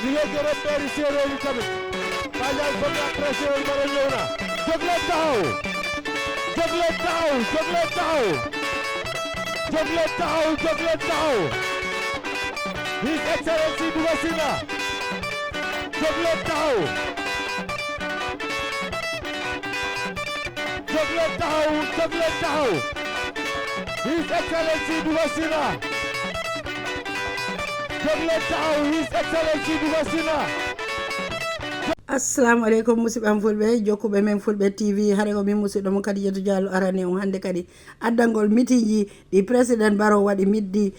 ñu ngi gërëm maire séeréer yi tamit Fadiane foog naa président Barrow ñëw na jóg leen taxaw jóg leen taxaw jóg leen taxaw jóg leen taxaw jóg leen taxaw His Excellency dugg si na jóg leen taxaw jóg leen taxaw jóg leen taxaw His Excellency dugg si na jóg leen taxaw His Excellency dugg si na. Assalamu alaikum musidɓe am fulɓe jokkuɓe men fulɓe tv hare ko min musidɗo mo Kadijatu Diallo arane on hande kadi addangol mitiji ɗi président Barrow waɗi middi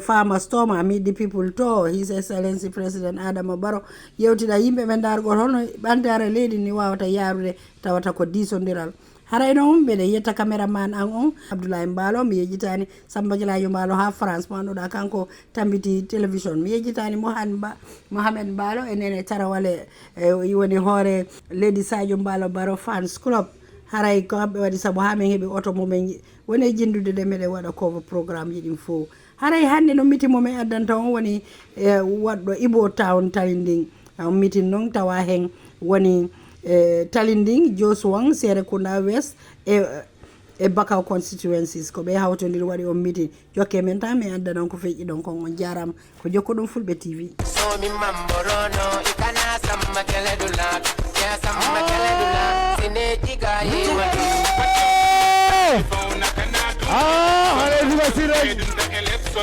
farmers toma middi people to His Excellency président Adama Barrow yewtida yimɓe ɓe dargol hono ɓantare leydi ni wawata yarude tawata ko disodiral haray noon mbeɗe yetta caméraman an on Abdoulaye Mbalo mi yejjitani Samba Dialayo Mbalo ha France mo anduɗa kanko tambiti télévision mi yejjitani Mohamed Mbalo e nene tarawale woni hoore Leydi Sadio Mbalo Barrow fans club haray ko kamɓe waɗi saabu ha min heeɓi auto momin woni jindude de meɗe waɗa cover programme ji ɗin fo haray hande no miti momin addanta on woni waɗɗo Ibo Town Talinding mitin noon tawa hen woni Talinding Joswang Serekunda West e Bakaw constituencies ko ɓe hawtodiri waɗi on meeting jokke men tan mi adda ɗon ko feƴƴi ɗon kon on jarama ko jokko ɗum Fulɓe TV somi mamborono ikana samma keledula ya samma keledula sine jiga yewa hale duga sirej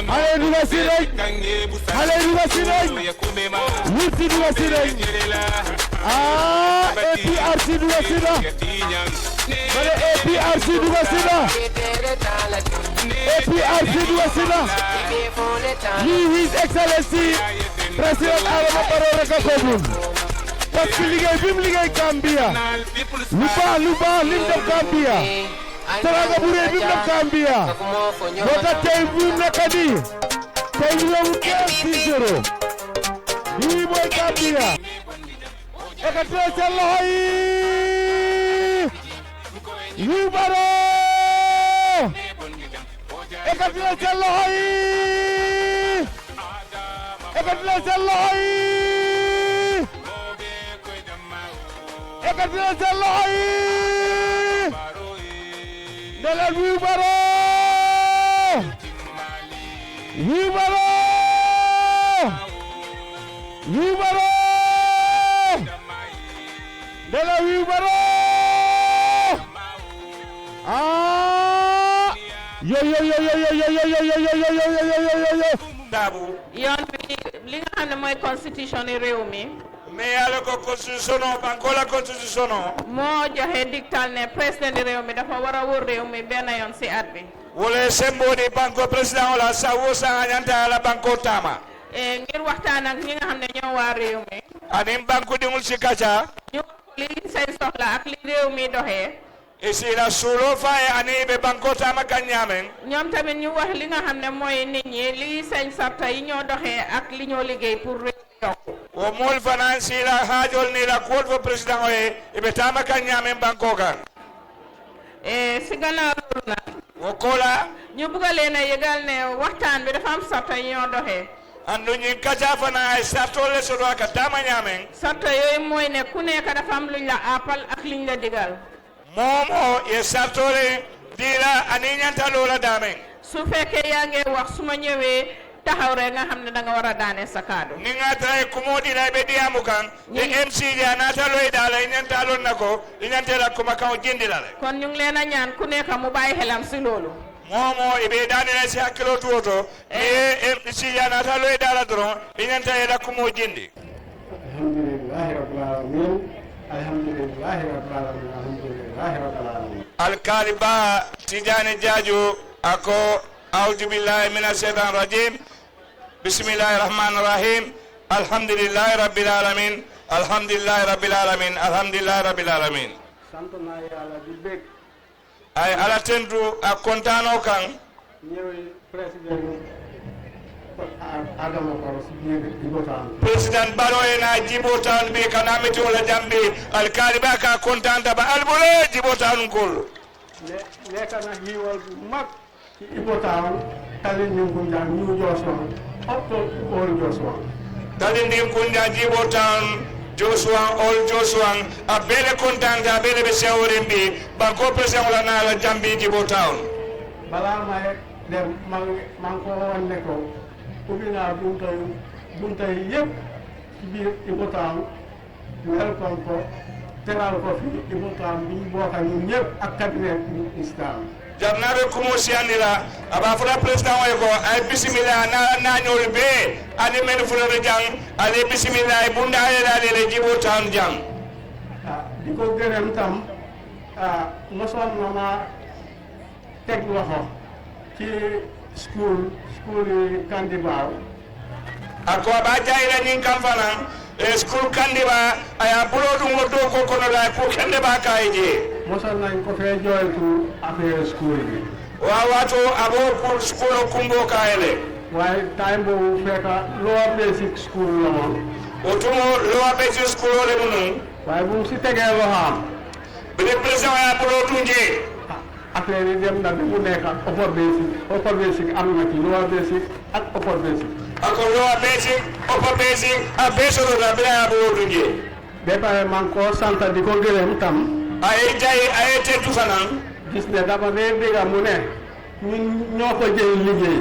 hale duga sirej hale duga sirej wutti duga sirej APRC duga sida mana APRC duga sida APRC duga sida His Excellency President Adama Barrow rek a ko mun parce que liggéey bi mu liggéey Gambia lu baax lim def Gambia teraanga bu rëy bi mu def Gambia moo tax tey bu nekk nii tey ñu ngi 15-0 lii mooy Gambia ekati leen seen loxo yi Barrow ekati leen seen loxo yi ekati leen seen loxo yi ekati leen seen loxo yi ne leen Barrow Barrow Barrow de la Barrow yo Dabu yoon bi li nga xam ne mooy constitution yi réew mi mais yàlla ko constitution banko la constitution moo joxe dictal ne président di réew mi dafa war a wër réew mi benn yoon si at bi wala sembo di banko président wala sa wo sa ñanta la banko tama ngir waxtaan ak ñi nga xam ne ñoo waa réew mi anim banko dingul si kaca ñu li seen soxla ak li réew mi doxee isi la sulo faye ani be banko tama kanyamen ñoom tamit ñu wax li nga xam ne mooy nit ñi li seen sarta yi ñoo doxee ak li ñoo liggéey pour réew yokku o mol finance la hajol ni la cour for président oye be tama kanyamen banko kan si gannaaw loolu nag o kola ñu bëgg leen a yëgal ne waxtaan bi dafa am sarta yi ñoo doxee andu ñi kaca fana ay sartole soto aka tama ñamen sarta yooyu mooy ne ku nekk dafa am luñ la appal ak liñ la digal momo ye sartole dila ani ñanta lola damen su fekkee yaa ngi wax su ma ñëwee taxaw rek nga xam ne da nga war a daane sa kaddu ni nga tay kumo dina be diamu kan de MC ja nata loy dala ñanta lon nako ñanta la kuma kan jindi la kon ñu ngi leen a ñaan ku nekk mu bàyyi xelam si loolu momo ibe dani la si hakilo tuoto e MC ja nata loy dala dron ñanta la kumo jindi alhamdulillahi rabbil alamin alhamdulillahi rabbil alamin alhamdulillahi rabbil alamin alkaliba tijani jaju ako a'udhu billahi minash shaitanir rajim bismillahir rahmanir rahim alhamdulillahi rabbil alamin alhamdulillahi rabbil alamin alhamdulillahi rabbil alamin santana yalla di bek ay ala tendu a kontano kan ñewi president Adama Barrow si Jibo Town president Barrow ena Jibo Town be kana meti wala jambe alkaliba ka kontanta ba albule Jibo Town kol nekk na hiwal bu mag ci Ibo Town tali ñu ngu ñaan ñu Joshua up to all Joshua tadi ndin kunda jibo town Joshua all Joshua abele kontanta abele be sewre mbi banko president wala na la jambi jibo town balaa may dem man ko wonne ko ubbi naa bunta yëpp ci biir Ibo Town welcome ko teral ko fi Ibo Town bi ñu bokk ñun ñëpp ak cabinet islam jamnaɓe kumo siyandira aba fota président way ko ay bisimilla nañol be ani men fulata jang ale bisimilla e bunda ayeɗaɗele jibo town jang di ko gërëm tam mosoon na ma teg loxo ci school yi Kandibaaw ako aɓa jayira ñin kam fana school Kandiba aya bulo ɗum o dow ko kono la pour kende ba kaye je mosoon nañ ko fee jooytu affaire school bi wawato abo pour school o kumbo kayele waaye time boobu fekka lower basic school la moon o tumo lower basic school ole munum waaye bu si tegee loxaam bide président aya bulo ɗum je affaire yi dem na bi mu nekk ak upper basic am na ci lower basic ak upper basic ako lower basic upper basic a besotoɗa bida aya bulo ɗum je ba pare man koo sant di ko gërëm tam aye jayi aye teddu fanan gis ne dama dee dégga mu ne ñun ñoo ko jëy liggéey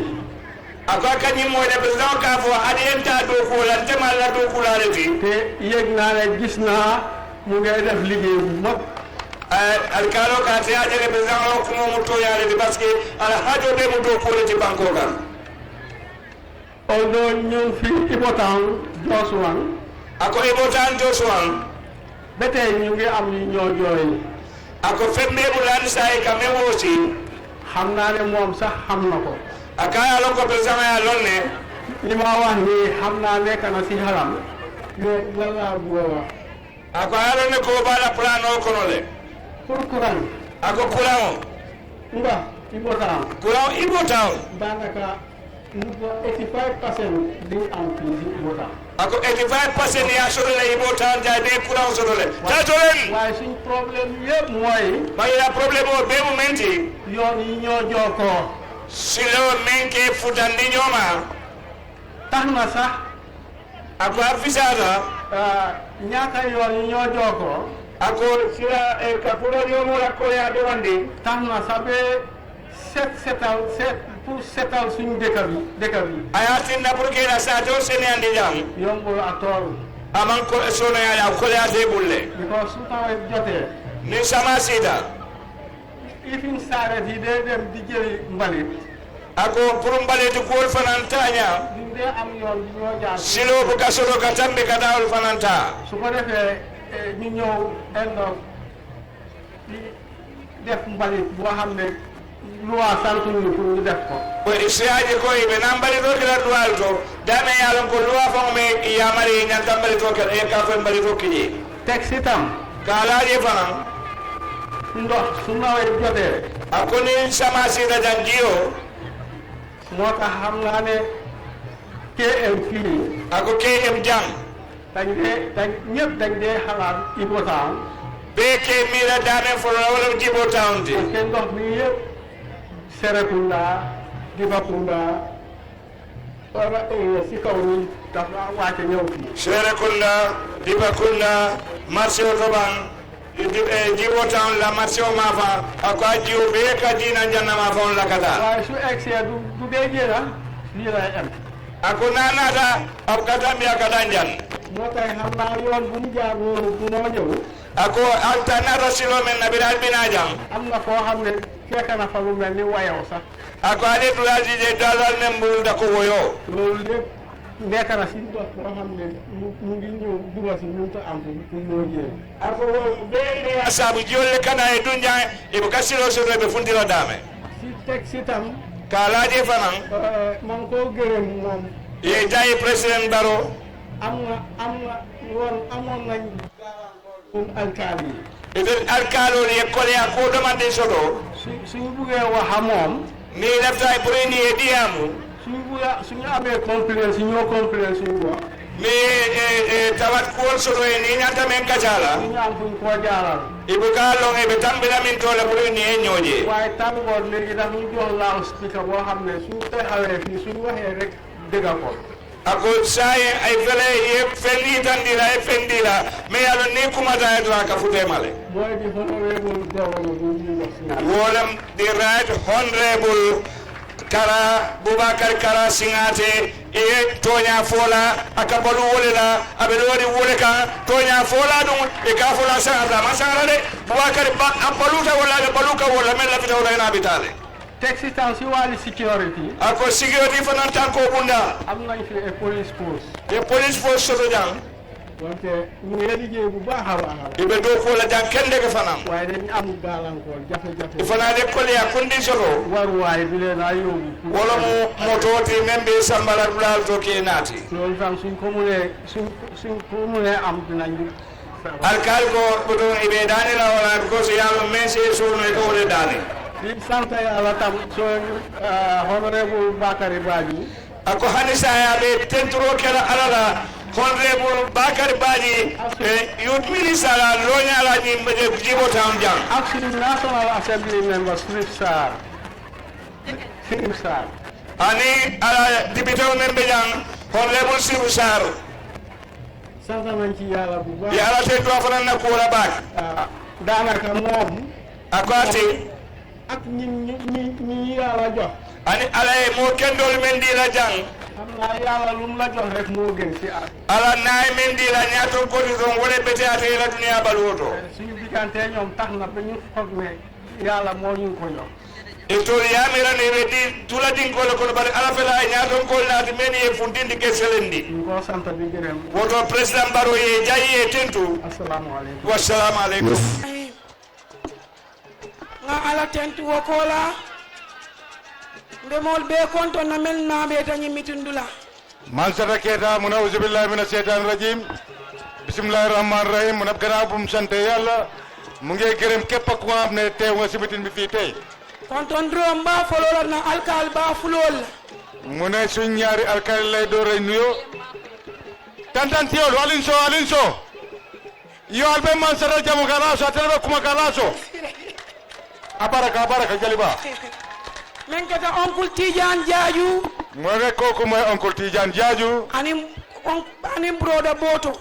ako kañum moyde président ka fo aɗa yenta dow kuulan temalla dow kuulare fi te yëg naa ne gis naa mu ngay def liggéey bu mag alkalo ka te ajere président o kumo mu toyale di parce que ala hajo be mu dow kuulati banko kan although ñun fi Ibo Town Joshua ako Ibo Town Joshua ba tey ñu ngi am ñu ñoo jooy ako fembe bu lan say ka même aussi xam naa ne moom sax xam na ko akaya lon ko président ya lon ne li ma wax ni xam naa nekk na si xalam mais lan laa bëgg a wax ako alo ne ko bala plan o kono le pour courant ako courant nga Ibo Town courant Ibo Town daanaka ñu ko 85% di am fii si Ibo Town ako 85% ya sodole Ibo Town jay be courant sodole tatolen waaye suñ problème yëpp mooy bayira problème o be mu menti yoon yi ñoo jokkoo silo menke futandi ñoma tax na sax ako afisata ñaata yoon yi ñoo jokkoo ako sila ka puro ñomo la ko ya do wandi tax na sax ba pour setal suñu dëkk bi ayatinna pour que la sato sene andi jam yombul ak tool aman ko sono ya ko ya de bulle because su tawee jotee ni sama sida ifin saaret yi day dem di jëli mbalit ako pour mbaleti ko fanantanya duñ dee am yoon bi ñoo jaar silo bu kasoro ka tambe ka dawul fananta su ko defee ñu ñëw endo di def mbalit boo xam ne loi santuñu pour ñu def ko ko isiaje ko ibe nambali do kala dual to dame yalon ko loi fa me yamari nyan tambali to kala e ka fa mbali to kiji teg si tam kala je fanan ndox su nawet jotee ako ni sama sida janjio moo tax xam naa ne KM fii ako KM jang ñëpp dañ dee xalaat Ibo Town beke mira dame fo wala Ibo Town di parce que ndox bi yëpp Serekunda Dibakunda wala si kaw ni dafa wàcce ñëw fii Serekunda Dibakunda marché otoban Ibo Town la marché o mafa ako ajiu be ka dina janna ma fa on la kata waaye su egsee du dee jëla lii lay am ako nanata ab kata mbiya kata njan moo tax xam naa yoon bu mu jaar noonu bu moo ñëw ako alta nata silo men na biral bina jam am na foo xam ne fekk na fa lu mel ni wayaw sax ako ade dulaji je dalal men bul da ko woyo loolu lépp nekk na si ndox boo xam ne mu ngi ñëw dugal si ñu ta am pour ñoo jël ako be asabu jolle kana e dunja e ko kasilo so be fundira dame si teg si tam kala je fanan man koo gërëm moom ye jayi président Barrow amoon nañ un alkaali yi eden alkalo ye kole a ko demande soto suñu buggee wax moom ni lefta pour ni e diamu suñu amee complaint si ñoo complaint suñu wax ni tawat ko soto e ni nyanta men kacala suñu am fuñ koo jaaral ibu ka long e be tambila min tola pour ni e ñoje waaye tàngoor léegi daf ñu jox laaw speaker boo xam ne suñu taxawee fii suñu waxee rek dëgga ko ako saye ay fele ye fendi tandira e fendira me yalo ni kumata e dra ka fute male mooy di honorable governor bu ñu wax si wolam the right honorable Kara Boubacar Kara Singate e tonya fola akabalu wolela abelo wadi woleka tonya fola dum e ka fola sangata ma sangara de Boubacar ba abaluta wala de baluka wala men la fita wala ina bitale taxi town si wàllu security ako security fanan tanko bunda am nañ fi e police force e police force soto jang wante ñu ngi liggéey bu baax a baax ibe do ko la jang kende ke fanam waaye dañu am gàllankoor jafe-jafe ifana de ko ya kundi soto waruwaay bi leen a yóbbu wala mo mototi membe sambala dulal to ke nati loolu tam suñ ko mënee am dinañ alkal ko bodo ibe dani la wala ko so yalo mense so no ko wala dani di sant yàlla tam so honorable Bakary Badji ako hanisa ya be tentro kala alala honorable Bakary Badji youth minister la lonya la ni jibo town jang actually National Assembly member Sirif Sarr ani ala député membe jang honorable Sirif Sarr sant nañ ci yàlla bu baax yàlla te do fa na ko la bak daanaka moom ako ati ak ñi yàlla jox ani ala e mo kendol men di la jang xam naa yàlla lu mu la jox rek moo gën ci at ala naay men di la ñaato ko di don wala bete ate la dunya balwoto suñu diggante ñoom tax na ba ñu foog ne yàlla moo ñu ko jox e to yamira ne be di tula din ko ko bari ala fela ñaato ko naati men ye fundindi ke selendi ñu ko sant di gërëm woto president Barrow ye jayi e tentu assalamu alaykum wassalamu alaykum nga ala tentu wokola ndemol be konto na mel na be tañi mitundula man sata keta mun auzu billahi minash shaitanir rajim bismillahir rahmanir rahim mun gannaaw bu mu sante yàlla mu ngi gërëm képp ku nga xam ne teew nga si mitin bi fii tey konton dro mba folola na alkal ba fulol mu ne suñ ñaari alkali lay doore nuyo tantantiyolu alin so yo albe man sata jamu kalaso atelbe kuma kalaso abaraka jaliba men kata oncle Tidiane Diadio mo ne kooku mooy oncle Tidiane Diadio anim broda boto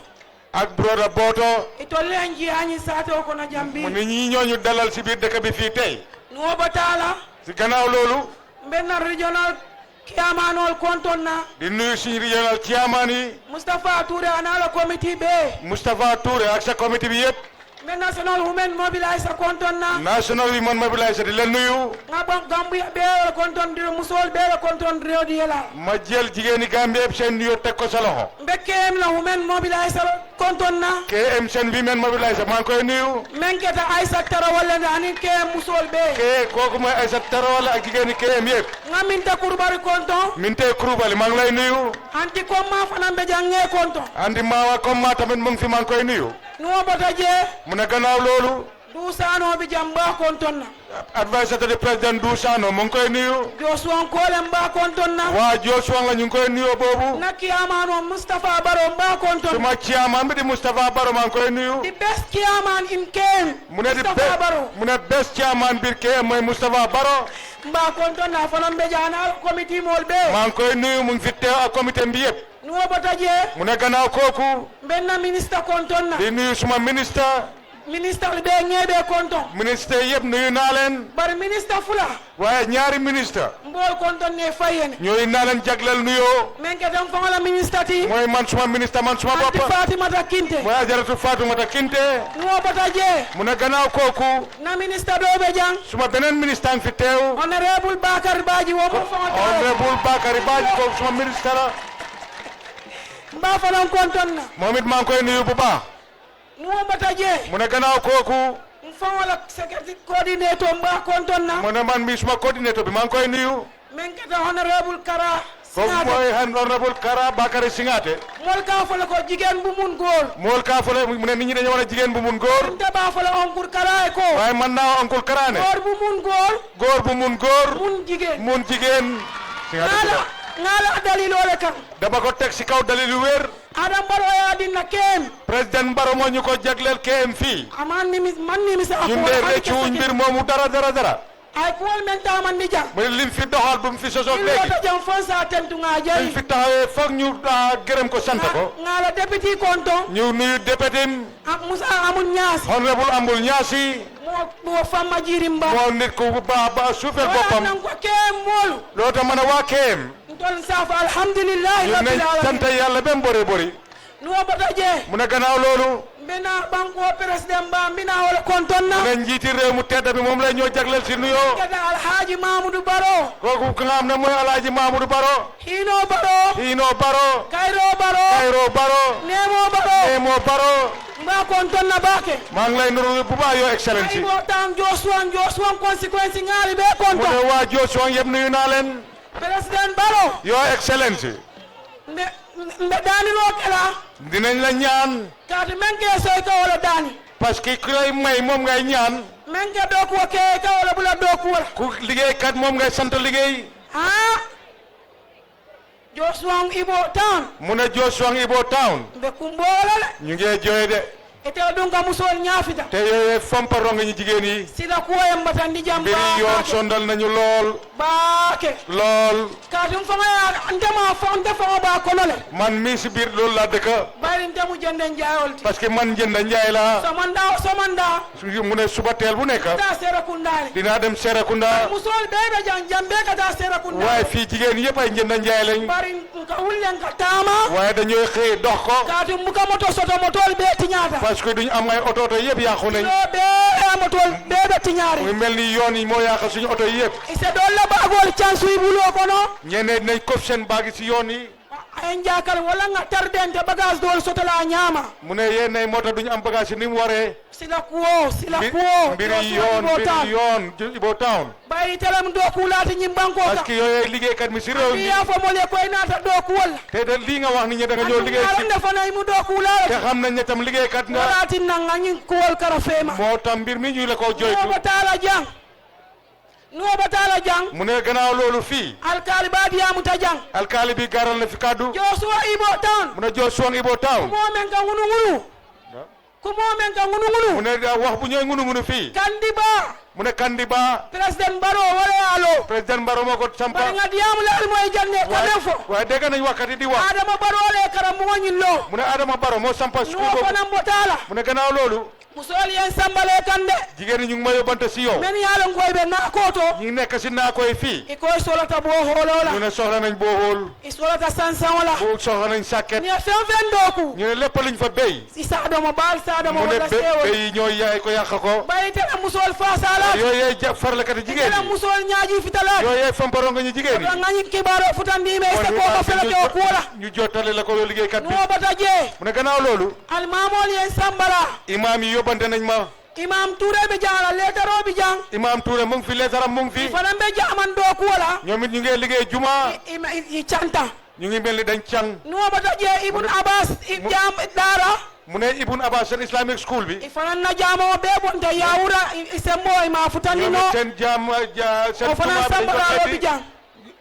ak broda boto ito lenji ani sato ko na jambi mu ni ñi ñooñu dalal si biir dëkk bi fii tey no batala si gannaaw loolu benna regional kiamanol kontonna di nuyu suñu regional chairman yi Moustapha Touré anala committee be Moustapha Touré ak sa comité bi yëpp men national women mobiliser kontonna national women mobiliser di leen nuyu nga Gambia be konton di musol be konton rio di la ma jël jigéeni Gambie yëpp seen nuyoo teg ko sa loxo mbekkeem la women mobiliser kontonna KM seen women mobiliser maa ngi koy nuyu men keta Aïssa Tarawale ani KM musol be kooku mooy Aïssa Tarawale ak jigéeni KM yëpp nga minte kurbari konton minte kurubali maa ngi lay nuyu anti komma fana be jange konton andi maawa comme ma tamit mu ngi fi maa ngi koy nuyu no bota je mu ne gannaaw loolu Dusano bi jamba kontonna advisor de président Dusano mu ngi koy nuyu Joshua Kole mba kontonna waa Joshua la ñu ngi koy nuyu boobu na kiyamano Mustafa Barrow mba kontonna suma chairman bi di Moustapha Barrow maa ngi koy nuyu the best chairman in KM mu ne Mustafa Barrow mu ne best chairman biir KM mooy Moustapha Barrow mba kontonna fana be jana committee mol be maa ngi koy nuyu mu ngi fi teew ak comité bi yëpp no bota je mu ne gannaaw kooku benna ministre kontonna di nuyu suma ministre be ngebe konton ministre yëpp nuyu naa leen bar ministre fula waaye ñaari ministre mbol konton ne fayene ñooy naa leen jagleel nuyoo men ke dam fangala ministre ti mooy man suma ministre man suma Anti bopp Fatimata Kinte mooy ajaratu Fatoumata Kinte no bota je mu ne gannaaw kooku na ministre do be jang suma beneen ministre ang fi teew honorable Bakary Badji wo mo fangata honorable Bakary Badji kooku suma ministre la mba fana kontonna moom it maa ngi koy nuyu bu baax no bota je mu ne gannaaw kooku fangala secretary coordinator mba kontonna mu ne man mi suma coordinateur bi maa ngi koy nuyu men ke da honorable Kara kooku mooy honorable Kara Bakary Singate mol ka fala ko jigen bu mun góor mool kaa fole mu ne nit ñi dañoo war a jigéen bu mun góor te ba fala onkur Kara ko waaye man naa oncle Kara ne góor bu mun góor góor bu mun góor mun jigen mun jigéen Singate ngala dalilole kan dama ko teg si kaw dalil yu wér Adam Barrow ya dinna KM président Barrow moo ñu ko jagleel KM fii man ni mi sa ñun de rëccu mbir moomu dara ay kuwol men tamandi jang mu ne lim fi doxal bu mu fi sosoog léegi ilota jang fon sa tentu nga lim jey fi taxawee foog ñu gërëm ko sant ko ngala député konton ñu nuyu député ak Musa amul ñaas honorable Ambul Ñaasi mo famma jirim ba moo nit ku ba suufeel boppam nan ko ke molu loo tax mën a waa KM ton safa alhamdulillah ñu ne rabbil sant alamin yàlla ba mbori bori no bata je mu ne gannaaw loolu mbina banko president ba mbina wala konton na mu ne njiiti réew mu tedd bi moom lay ñoo jagleel si nuyoo kada alhaji Mamadou Baro kooku ka nga xam ne mooy alaaji Mamadou Baro hino Baro Kairo Baro Nemo Baro mba konton na bake maa ngi lay nuru bu baax yoo excellence ay bo tam Joshua conséquence ngali be mu konton ne waa Joshua yëpp nuyu naa leen president Baro yoo excellence mbe dani ro kala dinañ la ñaan kati menke soy ka wala dani parce que ku lay may moom ngay ñaan menke doku ke ka wala bula doku wala ku liggéeykat moom ngay sant liggéey ha Joshua Ibo Town mu ne Joshua Ibo Town mbe kumbola ñu ngi jooy de ete dun ka musol ñaafita te yooyu fomparong ñu jigéen yi sila kuwoye mbatandi jam mbiri yoon sondal nañu lool baake lool katum fanga ya nte fanga ba konole man mii si biir loolu laa dëkk bari nte mu jende njaayol ti parce que man jënda njaay la somanda mu ne suba teel bu nekk ta Serekunda dinaa dem Serekunda musol bebe jambe ka ta Serekunda waaye fii jigéen yëpp ay njënda njaay lañ bari nka wulen ka tama waaye dañuy xëy dox ko katum buka moto soto motol be tiñata parce que duñ am ay oto yëpp yàqu nañ be motol bebe tiñari mu mel ni yoon yi moo yàq suñu oto yi yëpp ise dolla bagol chance yi bulo kono ñeneen nañ kof seen baagi si yoon yi ay njaakal wala nga tardente bagage dol soto la ñaama mu ne yéen ay moto duñu am bagage ni mu waree sila kuwo mbiri yoon Ibo Town bayi telam do kulati nyimbanko parce que yooyu liggéeykat mi si réew mi ya fa mo le koy naata do kuwal te de lii nga wax ni ñe da nga ñëw liggéey si ande fa nay mu do kulala te xam nañ ne tam liggéeykat nga walati nanga ñi kuwal kara fema moo tam mbir mi ñu la ko joytu no batala jang mu ne gannaaw loolu fii alkali baadi ya mutajang alkali bi garal na fi kaddu Joshua Ibo Town mu ne Joshua Ibo Town mo men ka ngunu mu ne wax bu ñooy ngunu fii kandiba mu ne kandiba president Barrow wala alo président Barrow moo ko sampa bari nga diamu la moy janne ko defo waaye dégg nañ wakkati di wax Adama Barrow le karam mo ñillo mu ne Adama Barrow moo sampa school no boobu ko nam botala mu ne gannaaw loolu musol yen sambale kande jigéen ñi ñu ngi ma yóbbante si yow men yaalon koy be na koto ñi nekk si naa koy fii iko solata bo holola ñu ne soxla nañ boohool isolata sansan wala bu soxla nañ sàkket ni fen doku ñu ne lépp luñ fa béy isa do mo bal sa do mo mu ne wala sewo béy ñooy yaay ko yàq ko bayi te musol fa sala yooyu yee farlekati jigéen te musol ñaaji fitala yooyu yee famparo nga ñu jigéen da ngani kibaro futandi me se ko ko fele ko kula ñu jottale la ko yow liggéeykat bi no bata je mu ne gannaaw loolu al mamol yen sambala imaam yi yóbbante nañ ma imam Touré be jangala letaro bi jang imaam Touré mu ngi fi leetaram mu ngi fi fana be jaman do ko wala ñoom it ñu ngi liggéey juma i canta ñu ngi mel ni dañ càng no bata je Ibn Abbas jam dara mu ne Ibn Abbas seen islamic school bi fana na jamo be bonta yawura sembo ma futani no seen jaam seen fana sambala bi jang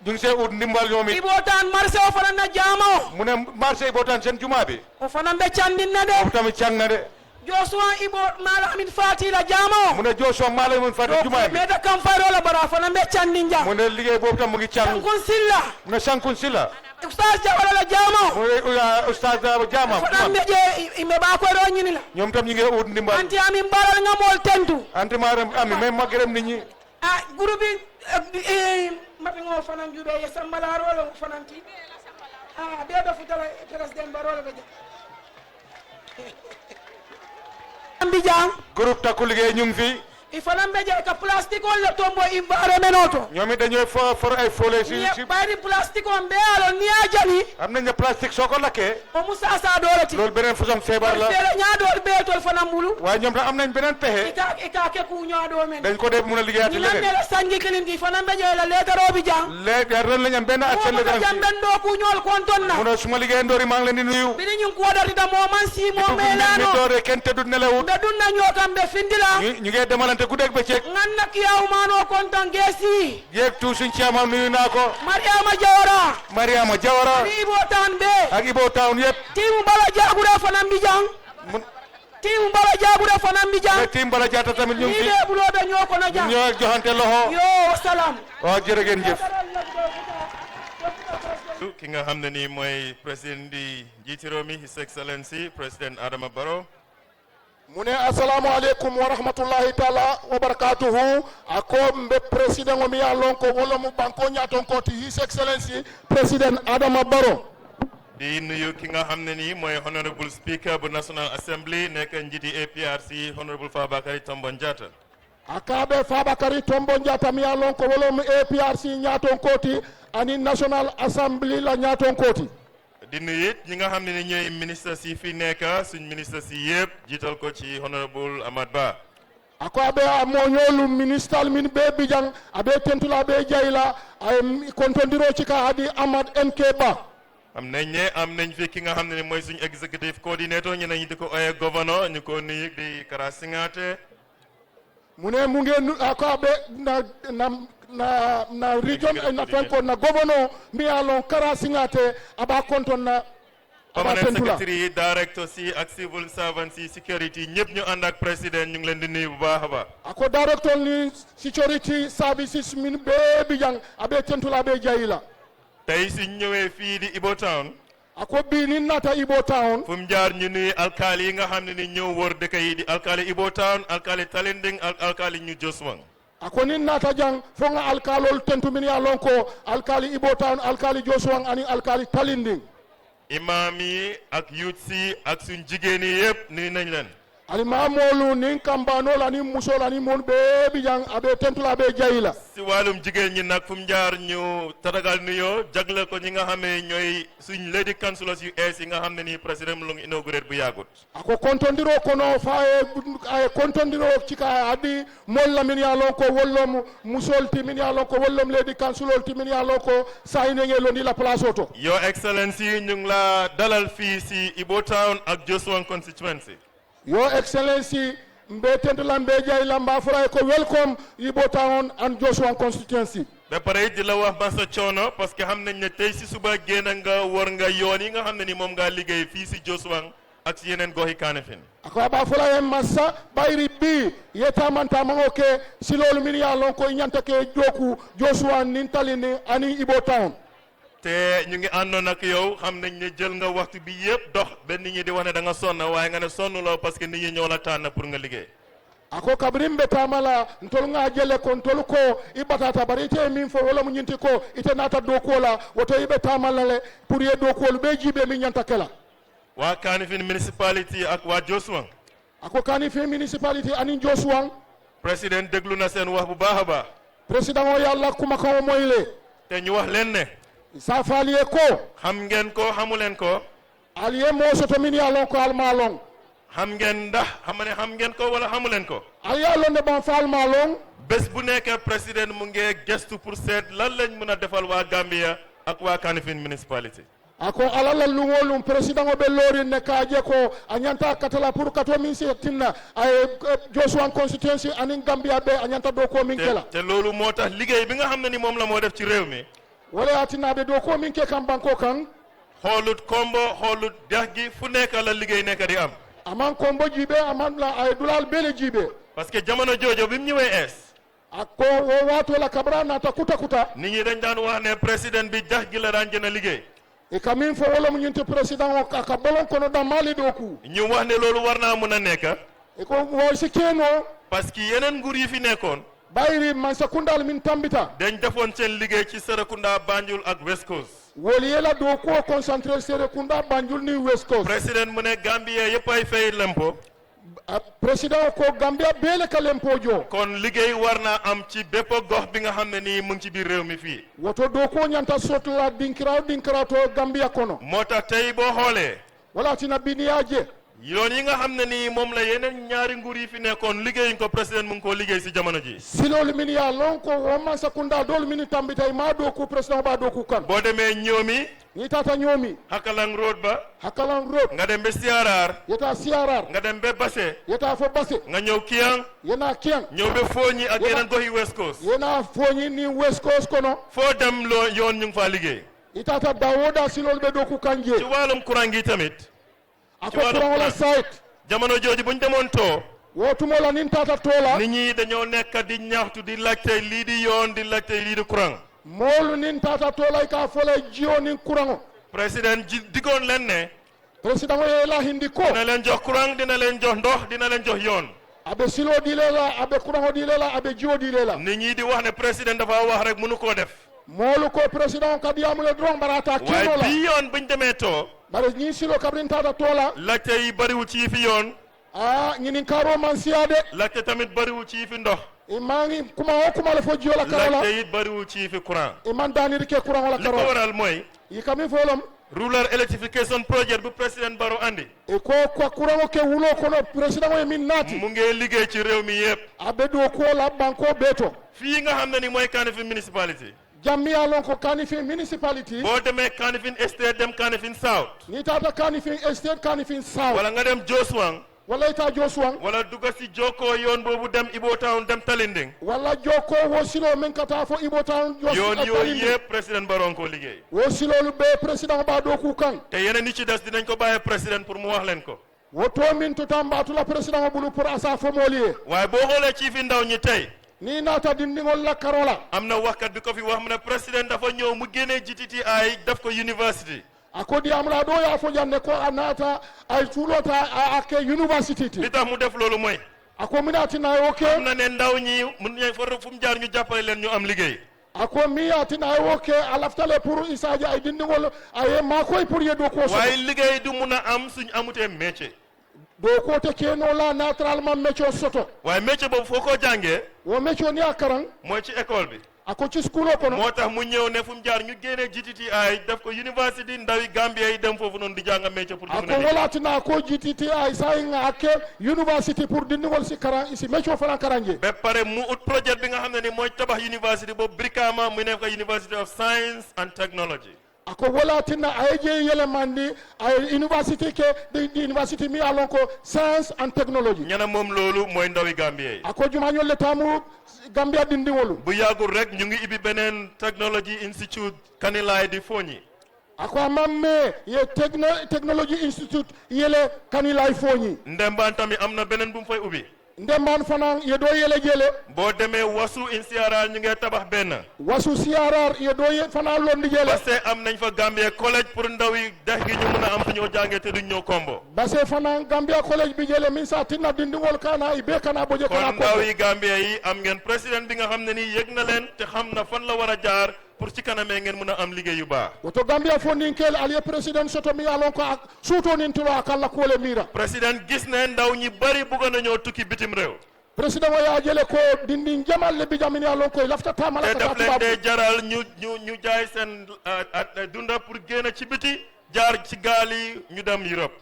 ñu ngi see ut ndimbal ñoom it Ibo Town marché o fana na jamo mu ne marché Ibo Town seen juma bi o fana be candin na de o tamit càng na de Joshua Ibo mala amin fati la jamo mu ne Joshua mala mun fati juma bi me da kam fayro la bara fana be candin jang mu ne liggéey boobu tam mu ngi càng kun silla mu ne sankun sila ustaz jawala la jamo mu ne ustaz jaama fana be je me ba ko do ñini la ñoom tam ñu ngi ut ndimbal anti amin baral nga mol tentu anti maram ami mais ma gërëm nit ñi ah groupe mati ngo fana jube ya sambala rolo fana ti be do futala president Barrow be Ambijang groupe takku liggéey ñu ngi fi ifana mbeje ka plastique on le tombo environnement to ñoom it dañooy for ay fole si bari plastique on be alo ni ajali am nañ ne plastique soo ko lakkee o musa sa dolati loolu beneen façon feebar la fere nya dol be tol fana mbulu waaye ñoom tam am nañ beneen pexe ika ke ku nya do men dañ ko def mun a liggéeyaat ni leneen la sangi kilindi fana mbeje la letaro bi jang léegi ren lañ am benn accès la jam ben do ku ñol konton na mu ne suma liggéey ndoori maa ngi leen di nuyu bi ñu ko dati da mo man si mo mi melano doore kenn te du nelawut be dunna ñokam be findila ñu ngi demalante guddeeg bëccëg ngan nak yaw mano konton gesi yeeg tu suñ ciamam nuyu naa ko Mariama Jawara Ibo Town be ak Ibo Town yëpp timu bala jagura fana mbijang Team Bala Jabura fanam bi jang. Team Bala Jata tamit ñu ngi Ni fi. de bu lo be ñoko na jang. ñoo joxante loxo. Yo salam. Waaw jërë ngeen jëf. ki nga xam ne nii mooy président di njiiti réew mi His Excellency président Adama Barrow. mu ne assalamu aleykum wa rahmatullahi taala wa barakatuhu ako mbe président o mi ya lon ko wala mu banko ñaton ko ti His Excellency président Adama Barrow. di nuyu ki nga xam ne nii mooy honorable speaker bu National Assembly nekk njiiti APRC honorable Fabakary Tombong Jatta. akabe Fabakary Tombong Jatta mi ya lon ko wala mu APRC ñaton ko ti ani National Assembly la ñaton ko ti. di nuyu it ñi nga xam ne ni ñooy ministres yi fi nekk suñ ministres yi yëpp jiital ko ci honorable Amad Ba. ako abe amoñolu ministal min be bijang abe tentula be jayla ay kontondiro ci ka hadi Amad NK Ba. am nañ fi ki nga xam ne ni mooy suñ executive coordinator ñu nañu di ko oye governor ñu ko nuyu di Kara Singate. mu ne mu ngeen ako abe na region na fenko na governor mi alon Kara Singate aba konton na permanent secretary director si ak civil servant si security ñëpp ñu ànd ak président ñu ngi leen di nuyu bu baax a baax. ako director ni security services min be bijang abe tentula be jayla. tey suñ ñëwee fii di Ibo Town. ako bii ni nata Ibo Town. fu mu jaar ñu nuyu alkaali yi nga xam ne ni ñëw wër dëkk yi di alkaali Ibo Town alkaali Talinding ak alkaali New Joswang. ako ni nata jang fo nga alkalol tentu min ya lon ko alkali Ibo Town alkali Joswang ani alkali Talinding. imam yi ak youth si ak suñ jigéen yi yëpp nuyu nañ leen. alimamolu nin kambanol ani musol ani mon be bijang abe tentula be jayla. si wàllum jigéen ñi nag fu mu jaar ñu tatagal nuyoo jagle ko ñi nga xam ne ñooy suñ lady councilors yu ees yi nga xam ne nii président mu ngi inauguré bu yàggut. ako kontondiro kono fa ay kontondiro cika adi mol la min ya lon ko wollom musol ti min ya lon ko wollom lady councilor ti min ya lon ko sayne ngelo ni la place auto. Your Excellency ñu ngi la dalal fii si Ibo Town ak Joswang constituency. Your Excellency mbe tentula mbe jayla mba fray ko welcome Ibo Town and Joswang constituency. ba pare di la wax masa coono parce que xam nañ ne tey si suba génn nga war nga yoon yi nga xam ne ni moom ngaa liggéey fii si Joswang ak si yeneen goxi Kanifing. ako aba fula massa bayri bi yeta manta mango ke silolu min ya lon ko nyanta ke joku Joswang nin Talinding ani Ibo Town. te ñu ngi àndoon ak yow xam nañ ne jël nga waxtu bi yëpp dox ba nit ñi di wax ne da nga sonn waaye nga ne sonnuloo parce que nit ñi ñoo la tànn pour nga liggéey. ako kabrim be tamala ntol nga jele ko ntol ko ibatata bari ite min fo wala mu nyinti ko ite nata do ko la woto ibe tamala le pour ye do ko be jibe min nyanta kala. waa Kanifing municipality ak waa Joswang. ako Kanifing municipality ani Joswang. président déglu na seen wax bu baax a baax. président o yàlla kuma kaw moyle. te ñu wax leen ne. sa faaliye ko. xam ngeen ko xamu leen ko. aliye moo soto min ya lon ko alma lon. xam ngeen ndax xam ngeen ko wala xamu leen ko. aliya lon de ban fa alma lon. bés bu nekkee président mu ngi gestu pour seet lan lañ mën a defal waa Gambia ak waa Kanifing municipality. ako alala lungolum président o be lori ne kaaje ko anyanta katala pour kato min setinna ay Joswang constituency anin Gambia be anyanta do ko min kela. te loolu moo tax liggéey bi nga xam ne ni moom la moo def ci réew mi. wala atina be do ko min ke kam banko kan. xoolut kombo xoolut dex gi fu nekk la liggéey nekk di am. aman kombo jibe aman la ay dulal bele jibe. parce que jamono joojo bi mu ñëwee ees. ako wo wato la kabra nata kuta kuta. nit ñi dañ daan wax ne président bi dex gi la daan jën a liggéey. e kamin fo wala mu ñinte président o ka bolon kono da mali do ku. ñu wax ne loolu war naa mun a nekk. e ko wo si keno. parce que yeneen nguur yi fi nekkoon. bayri man sakundal min tambita. dañ defoon seen liggéey ci Serekunda Banjul ak West Coast. woli yela do ko concentré Serekunda Banjul ni West Coast. président mu ne Gambia yëpp ay fay lempo. président ko Gambia beele ka lempo jo. kon liggéey war naa am ci bépp gox bi nga xam ne nii mu ngi ci biir réew mi fii. woto do ko ñanta sotla dinkira to Gambia kono. moo tax tey boo xoolee. wala tina biniyaje. yoon yi nga xam ne nii moom la yeneen ñaari nguur yi fi nekkoon liggéeyuñ ko président mu ngi koo liggéey si jamono ji. silolu min ya lon ko wo man sakunda dol min tambita ma do ku président ba do ku kan. boo demee ñoomi. ni tata ñoomi. Hakalang road ba. Hakalang road. nga dem ba Siarar. yeta Siarar. nga dem ba Basse. yeta fo Basse. nga ñëw Kiang. yena Kiang. ñëw ba Fooñi ak yeneen gox yi West Coast. yena Fooñi ni West Coast kono. foo dem loo yoon ñu ngi faa liggéey. itata dawoda silolu be do ku kanje. ci wàllum courant gi tamit. ako courant wala site. jamono jooju buñ demoon too wotumola nin tata tola nit ñi dañoo nekk di ñaxtu di laajte lii di yoon di laajte lii di courant moolu nin tata tola ka fola jio nin kurango président digoon leen ne président o la hindi ko dina leen jox courant dina leen jox ndox dina leen jox yoon abe silo dilela abe kurango dilela abe jio dilela nit ñi di wax ne président dafa wax rek mënu koo def moolu ko président kadi amule dron barata kino waaye la bi yoon buñ demee too bare ñi silo kabrin tata tola laajte yi bariwu ci fi yoon ñinin karo man siade laajte tamit bariwu ci fi ndox imangi kuma o kuma le fo jiola karola laajte it bariwu ci fi courant iman danir ke kurango la li ko karola waral mooy yi kami folom rural electrification project bu président Barrow andi e ko kurango ke wulo kono président o min nati mu ngi liggéey ci réew mi yépp abe do ko la banko beto fii nga xam ne ni mooy Kanifing municipality jammi alon ko Kanifing municipality boo demee Kanifing estate dem Kanifing south ni tata Kanifing estate Kanifing south wala nga dem Joswang wala ita Joswang wala dugga si Joko yoon boobu dem Ibo Town dem Talinding wala Joko wo silo men kata fo Ibo Town yoon yooyu yëpp président Barrow ko liggéey wo silo lu be président ba do ku kan te yeneen ni ci des dinañ ko bàyyee président pour mu wax leen ko wo to min to tambatu la président bulu pour asa fo molié waaye boo xoolee ci fi ndaw ñi tey ni nata dindingol la karola am na waxkat bi ko fi wax mu ne président dafa ñëw mu génnee GTTI def ko university akodi amra do ya fo janne ko anata ay tulota ake university li tax mu def loolu mooy ako minati na yoke am na ne ndaw ñi mun nañ fu mu jaar ñu jàppale leen ñu am liggéey ako miyati na yoke alaftale pour isaji ay dindingol ay makoy pour yedo ko so waaye liggéey du mun a am suñ amutee métier do ko te keno la naturellement métier soto waaye métier boobu foo ko jàngee wo métier ni akaran mooy ci école bi ako ci school ko no moo tax mu ñëw ne fu mu jaar ñu génnee GTTI def ko university ndawi Gambia yi dem foofu noonu di jàng métier pour ako walatina ko GTTI say nga ake university pour dindingol si karan isi métier fana karanje ba pare mu ut projet bi nga xam ne ni mooy tabax university boobu Brikama mu nekk University of Science and Technology ako walatina ayje yele mandi ay university ke di university mi alon ko science and technology ñana moom loolu mooy ndawi Gambia yi ako jumañol le tamu Gambia dindi wolu bu yàggul rek ñu ngi ibi beneen technology institute Kanilai di Foñi ako amamme ye technology institute yele Kanilai Foñi Ndembaan tamit am na beneen bu mu fay ubbi Ndembaan fanan ye do yele jele boo demee wasu in CRR ñu ngi tabax benn wasu CRR ye do ye fanan londi jele parce que am nañ fa Gambia college pour ndaw yi dex gi ñu mën a am fu ñoo jàngee te duñ ñëw kombo base fanan Gambia college bi jele min sa tinna dindi wol kana ibe kana boje kana kon ndaw yi Gambia yi am ngeen président bi nga xam ne nii yëg na leen te xam na fan la war a jaar pour ci kanamee ngeen mën a am liggéey yu baax woto Gambia fo nin kel aliye président soto mi alon ko ak suuto nin tulo akalla ko le mira président gis ne ndaw ñi bari bëgg nañoo tukki bitim réew président wa ya jele ko dindi jamal le bi jamini alon ko lafta tamala te def leen dee jaral ñu jaay seen dunda pour génn ci biti jaar ci gaal yi ñu dem Europe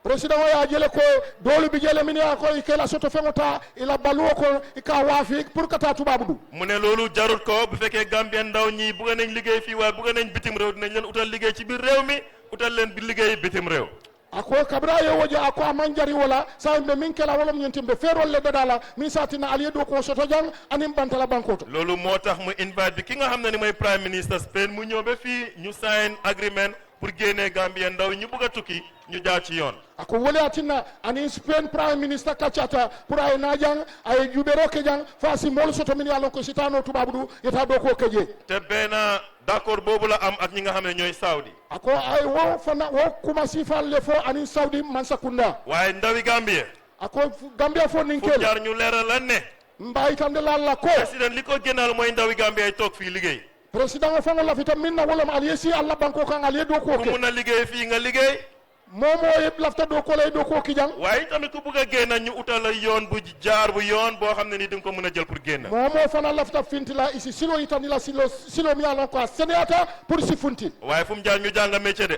président wa ya jele ko dolu bi jele mini ko ikela soto fengota ila baluo ko ika wafi pour kata tubabu du mu ne loolu jarul ko bu fekkee Gambien ndaw ñi bëgg nañ liggéey fii waaye bëgg nañ bitim réew dinañ leen utal liggéey ci biir réew mi utal leen bi liggéey bitim réew ako kabra ye woje ako amanjari wala sa be min kela wala ñentim be ferol le dadala min satina aliye do ko soto jang anim bantala bankoto loolu moo tax mu invite bi ki nga xam ne ni mooy prime minister Spain mu ñëw ba fii ñu sign agreement pour génnee Gambien ndaw ñu bëgg a tukki ñu jaar ci yoon ako wole atina ani Spain prime minister kachata pour ay najang ay jubero ke jang fasi mol soto min yalon ko sitano tubabu du yeta do ko keje te benn d'accord boobu la am ak ñi nga xam ne ñooy Saudi ako ay wo fana wo kuma sifal le fo ani Saudi man sakunda waaye ndawi Gambie ako Gambia fo nin fu kel jaar ñu leeral lan ne mbay tande la ko président li ko gënal mooy ndawi Gambie ay toog fii liggéey président o fango lafita minna wala aliye si alla banko kan aliye do ko ku ke mun a liggéey fii nga liggéey momo yeb lafta do ko lay do ko ki jang waaye tamit ku bëgg a génn ñu utal la yoon bu jaar bu yoon boo xam ne ni di nga ko mën a jël pour génn momo fana lafta fintila isi silo itani la silo mi alon ko seneata pour si funti waaye fu mu jaar ñu jàng métier de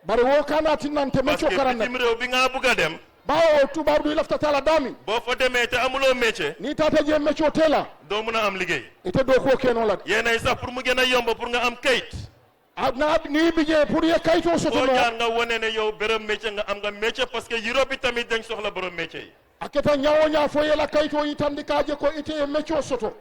bari wo kana tinante parce mecho que karanda bitim réew bi nga bëgg a dem bawo tubabu du lafta tala dami boo fa demee te amuloo métier ni tata je mecho tela doo mën a am liggéey ite do ko keno la yéenay sax pour mu gën a yomb pour nga am kayit na ni bije pour ye kayto soto boo no jaar nga wane ne yow bërëm métier nga am nga métier parce que Europe bi tamit dañ soxla borom métier yi aketa nyawo nya fo ye la kayto itandi kaje ko ite mecho soto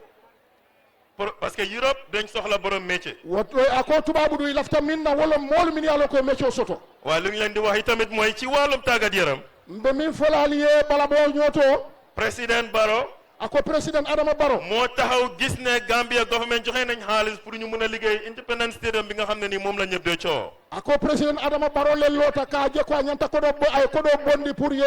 parce que Europe dañ soxla borom métier woto ako tubabu du lafta minna wala molu min yalo ko mecho soto waaye lu ñu leen di wax yi tamit mooy ci wàllum tàggat yaram mbe min folali e balabo ñoto président Barrow ako président Adama Barrow moo taxaw gis ne Gambia government joxe nañ xaalis pour ñu mun a liggéey Independence Stadium bi nga xam ne nii moom la ñëpp de coow ako président Adama Barrow le lota ka je ko ñanta ko do ay ko do bondi pour ye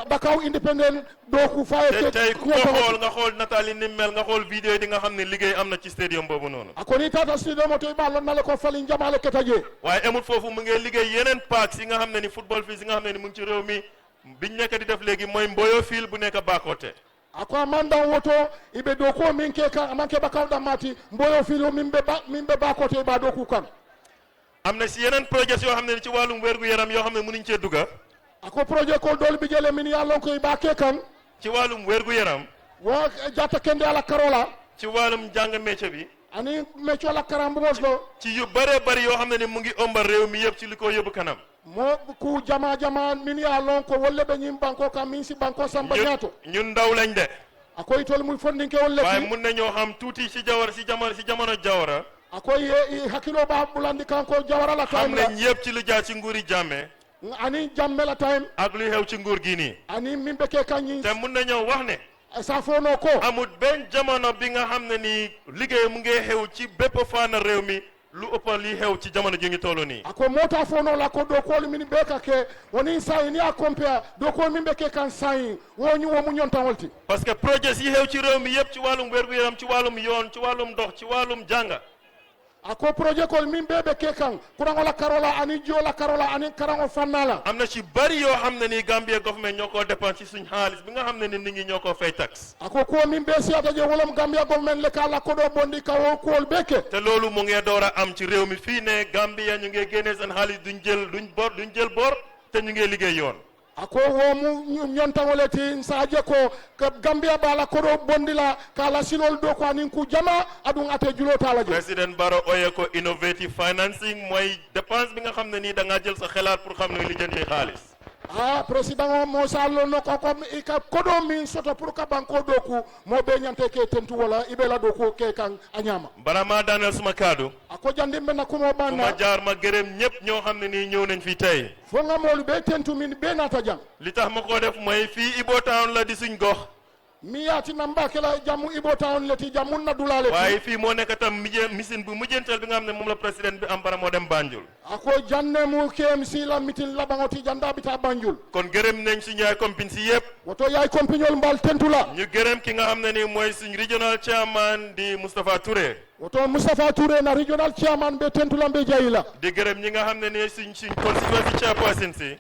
bakaw independent do ku faye te tey ku ko xool nga xool nataali ni mel nga xool vidéo di nga xam ne liggéey am na ci stadium boobu noonu ako ni tata stadium to ba lon na ko fali njamaale ketaje waaye amul foofu mu ngi liggéey yeneen parks yi nga xam ne ni football fii yi nga xam ne ni mu ngi ci réew mi biñ nekk di def léegi mooy Mboyo Field bu nekk Bakoteh ako amanda woto ibe do ko min ke kan manke bakaw damati Mboyo Field min be Bakoteh ba do ku kan am na si yeneen projets yoo xam ne ci wàllum wérgu yaram yoo xam ne mënuñ cee dugga ako projet ko dol bi jele min ya lon ko ba ke kan ci wàllum wérgu yaram wo jata kende ala karola ci wàllum jàng métier bi ani métier la karam bu moslo ci yu bëree bëri yoo xam ne ni mu ngi ombal réew mi yëpp ci li ko yóbbu kanam mo ku jama min ya lon ko wolle be ñim banko kam min si banko samba ñaato ñun ndaw lañ de akoy tol muy fondinke wolle waaye mun nañoo xam tuuti ci jawar si jamono jawara akoy hakilo ba bulandi kanko jawara la xam time la nañ yëpp ci lu jaar ci nguuri jàmme ani jamme la time ak luy xew ci nguur gi nii ani min be ke kanyi te mun nañoo wax ne sa fono ko amul benn jamono bi nga xam ne nii liggéey mu ngi xew ci bépp faana réew mi lu ëpp li xew ci jamono ji ñu toll nii ako mota fono la ko do ko min be ka ke woni say ni a compare do ko min be ke kan say woni wo mu ñonta wolti parce que projet yi xew ci réew mi yëpp ci wàllum wérgu yaram ci wàllum yoon ci wàllum ndox ci wàllum jànga ako projet ko min bebe ke kan kurango la karola ani jola karola ani karango fannala am na ci bari yoo xam ne ni Gambia government ñoo ko dépense ci suñ xaalis bi nga xam ne ni nit ñi ñoo ko fay tax ako ko min be siata je wolam Gambia government le kala ko do bondi ka wo ko beke te loolu mu ngi door a am ci réew mi fii ne Gambia ñu ngi génnee seen xaalis duñ jël bor te ñu ngi liggéey yoon ako wo mu ñontangole ti saje ko Gambia bala ko do bondi la kala silol do ko anin ku jama adun ate julo tala je président Barrow oye ko innovative financing mooy dépense bi nga xam ne nii da ngaa jël sa xelaat pour xam ne li jëndee xaalis président mo sallo no ko ka kodo min soto pour ka banko do ku mo be nyante ke tentu wala ibela do ko ke kan anyama bala maa daaneel suma kaddu ako jandimbe na kumo ma banna jaar ma gërëm ñëpp ñoo xam ne nii ñëw nañ fii tey fo nga molu be tentu min be nata jang li tax ma ko def mooy fii Ibo Town la di suñ gox mi yaati namba kala jamu Ibo Town leti jamu na dulale waaye fii moo nekk tam misin bu mujjanteel bi nga xam ne moom la président bi am bara moo dem Banjul ako janne mu KMC la mitin la bangoti janda bita Banjul kon gërëm nañ suñu yaay compagnie si yëpp woto yaay compagnie mbal tentu la ñu gërëm ki nga xam ne ni mooy suñ regional chairman di Moustapha Touré woto Moustapha Touré na regional chairman be tentu la be jayila di gërëm ñi nga xam ne ni suñ constituency chairperson si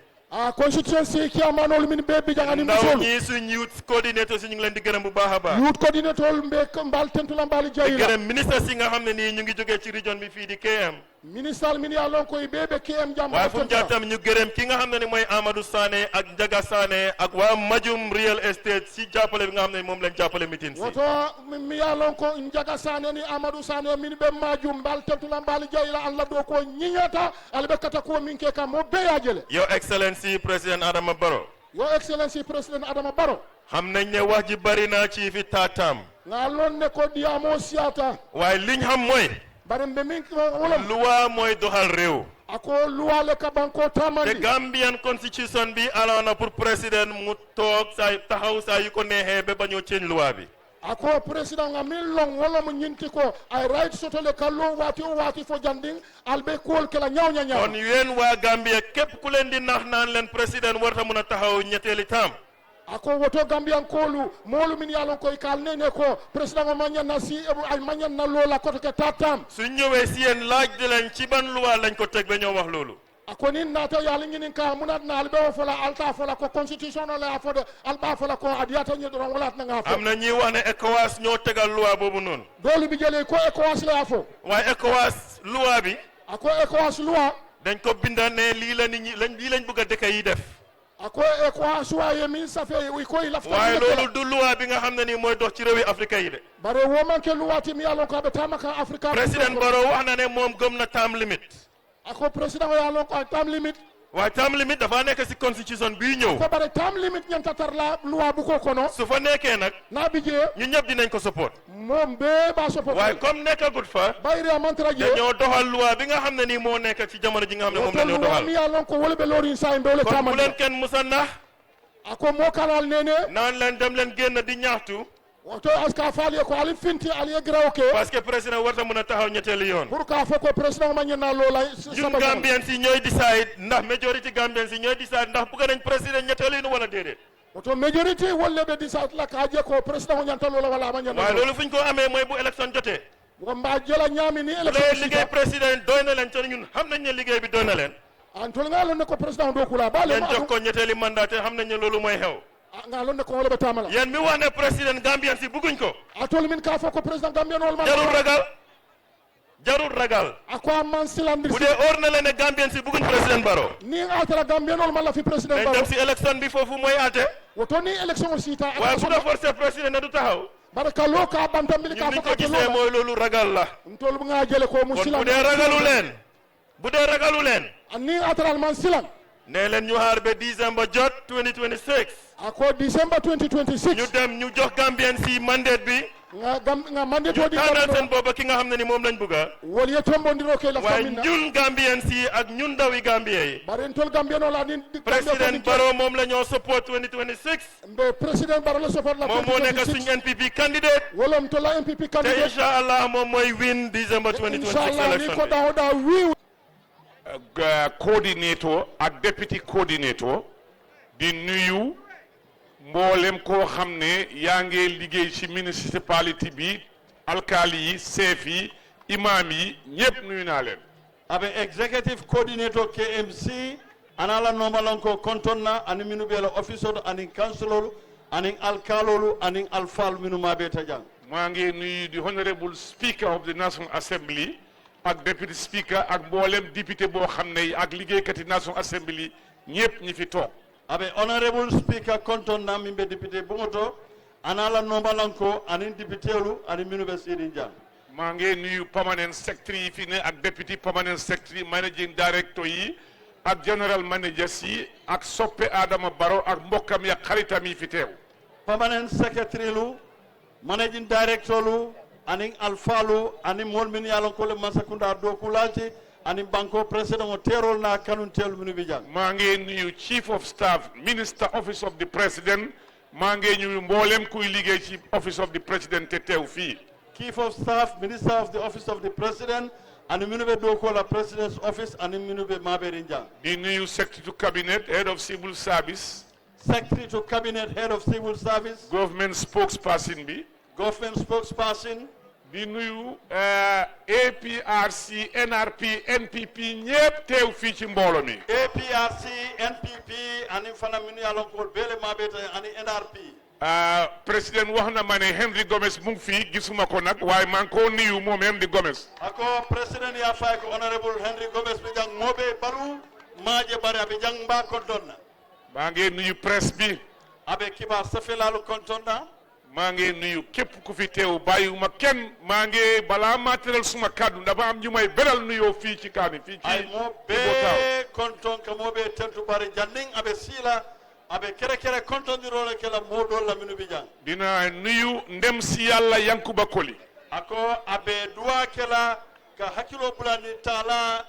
constituency chairman ol min be bi jangani ndaw musol ñi suñ youth coordinator si ñu ngi leen di gërëm bu baax a baax youth coordinator mbe mbal tentu la mbal di jayila gërëm ministre si nga xam ne nii ñu ngi jógee ci région bi fii di KM ministre min ya lon koy bebe KM jam waaye fu mu jaar tam ñu gërëm ki nga xam ne ni mooy Amadou Sané ak Njaga Sané ak waa Majum Real Estate si jàppale bi nga xam ne moom lañ jàppale meeting si woto mi ya lon ko Njaga Sané ni Amadou Sané min be majum mbal tentu la mbal jayila Allah do ko ñiñata albe kata ko min ke kam mo be ya jele Your Excellency President Adama Barrow Your Excellency President Adama Barrow xam nañ ne wax ji bari na ci fi taatam nga lon ne ko diamo siata waaye liñ xam mooy bare mbe min wala luwa mooy doxal réew ako luwa le ka banko te tamandi Gambian constitution bi allow na pour président mu toog saa taxaw saa yu ko neexee ba bañoo change luwa bi ako président nga min long wala mu ñinti ko ay right soto le kallo wati o wati fo janding albe kool kala ñaaw ñaaw kon yéen waa Gambia képp ku leen di nax naan leen président warta mun a taxaw ñetteeli taam ako woto Gambian koolu moolu min yalon koy kal nene ko président o mañan na si ay mañan na loola koto ke tatam su ñëwee si yéen laaj di leen ci ban luwa lañ ko teg ba ñoo wax loolu ako nin nata yalla nginin ka munat na albe o fola alta fola ko constitution la afode alba fola ko adiyata ñi doron walat na nga fo am na ñi wax ne ECOWAS ñoo tegal luwa boobu noonu dolu bi jele ko ECOWAS la afo waaye ECOWAS luwa bi ako ECOWAS luwa dañ ko binda ne lii la nit ñi lii lañ bëgg a dëkk yi def ako ECOWAS waaye min safe ko lafta waaye loolu du luwa bi nga xam ne nii mooy dox ci réewi Afrique yi de bare wo manke luwati mi yalon ko be tamaka Africa président Barrow wax na ne moom gëm na term limit ako président o yalon ko time limit waaye term limit dafa nekk si constitution bii ñëw ko bare time limit ñanta tar la loi bu ko kono su fa nekkee nag na bije ñu ñëpp dinañ ko support moom be ba support waaye comme nekkagut fa bayri amantra je dañoo doxal loi bi nga xam ne nii moo nekk ci jamono ji nga xam ne moom la ñoo doxal mi yalon ko wala be lorin sa ndole kon bu tamane leen kenn musa nax ako mo kanal nene naan leen dem leen génn di ñaxtu woto aska faali ko ali finti ali grawke parce que président warta mën a taxaw ñetteelu yoon pour ka fo ko président ma ñena lola ñun Gambien si ñooy decide ndax majority Gambien si ñooy decide ndax bëgg nañ président ñetteelu yoon wala déedéet woto majority wolle be decide la ka je ko président ñanta lola wala ma ñena waaye loolu fuñ ko amee mooy bu élection jotee mba jela ñami ni élection liggéey président doy na leen te ñun xam nañ ne liggéey bi doy na leen antol nga lo ne ko président do kula ba leen jox ko ñetteeli mandat te xam nañ ne loolu mooy xew nga lo ne ko wala be tamala yéen mi wax ne président Gambien si bëgguñ ko atol min ka fo ko président Gambien wala ma jarul ragal ako man silandi bu dee or na leen ne Gambien si bëgguñ président Barrow ni atala Gambien wala ma la fi président dañ Barrow dem si élection bi foofu mooy ate woto ni élection sita waaye bu da forcer président na du taxaw baraka lo ka bantam bil ka ñun fo ko ko gisee mooy loolu ragal la ntol bu nga jele ko mu kon silan bu dee ragalu leen ni atala man silan ne leen ñu xaar ba décembre jot 2026 ako December 2026 ñu dem ñu jox Gambien si mandate bi nga mandate ñu di tànnal seen booba ki nga xam ne ni moom lañ bëgga wol ye tombondiro ke la waaye famina ñun Gambien si ak ñun ndawi Gambien yi bare ntol Gambien wala ni président Barrow moom la ñoo support 2026 mbe président Barrow la support la moom moo nekk suñu NPP candidate wala mtola MPP te candidate incha allah moom mooy win December 2026 inshallah ni election ko bi da wi coordinator ak deputy coordinator di nuyu mboolem koo xam ne yaa ngi liggéey ci municipality bi alkaali yi chef yi imam yi ñëpp nuyu naa leen abe executive coordinator KMC anala nomalanko kontonna ani minu bela officer ani councilor ani alkalolu ani alfal minu mabe tajang maa ngi nuyu the honorable speaker of the National Assembly ak deputy speaker ak mboolem député boo xam ne ak liggéeykati National Assembly ñëpp ñi fi toog abe honorable speaker kontonna mimbe député bumoto anala nomalanko ani députélu ani minu be sidin jang maa ngi nuyu permanent secretary yi fi ne ak deputy permanent secretary managing director yi ak general managers yi ak soppe Adama Barrow ak mbokkam ya xaritam yi fi teew permanent secretary lu managing director lu ani alfalu ani molmin yalon ko le masakunda do kulalti ani banko president o terol na kanun tel minu bi jang maa ngi nuyu chief of staff minister office of the president maa ngi nuyu mboolem kuy liggéey ci office of the president te teew fii chief of staff minister of the office of the president and minube do ko la president's office and minube mabere njang di nuyu secretary to cabinet head of civil service secretary to cabinet head of civil service government spokesperson bi government spokesperson di nuyu APRC NRP NPP ñëpp teew fii ci mboolo mi APRC NPP and fana minu yalon ko bele mabete and NRP président wax na ma ne Henry Gomez mu ngi fii gisuma ko nag waaye maa ngi ko nuyu moom Henry Gomez ako président ya fay ko honorable Henry Gomez bi jang mobe balu maaje bare bi jang ba ko donna maa ngi nuyu presse bi abe kibar safelalu kontonna maa ngi nuyu képp ku fi teew bàyyiwuma kenn maa ngi balaa maa tëral suma kàddu dafa am ñu may beral nuyoo fii ci kaani fii ci ay mo be konton ka mobe tentu bare janning abe sila abe kere kontondirole kela modol la minu bijang dina nuyu ndem si yàlla Yankuba Koli ako abe duwa kela ka hakilo bulani taala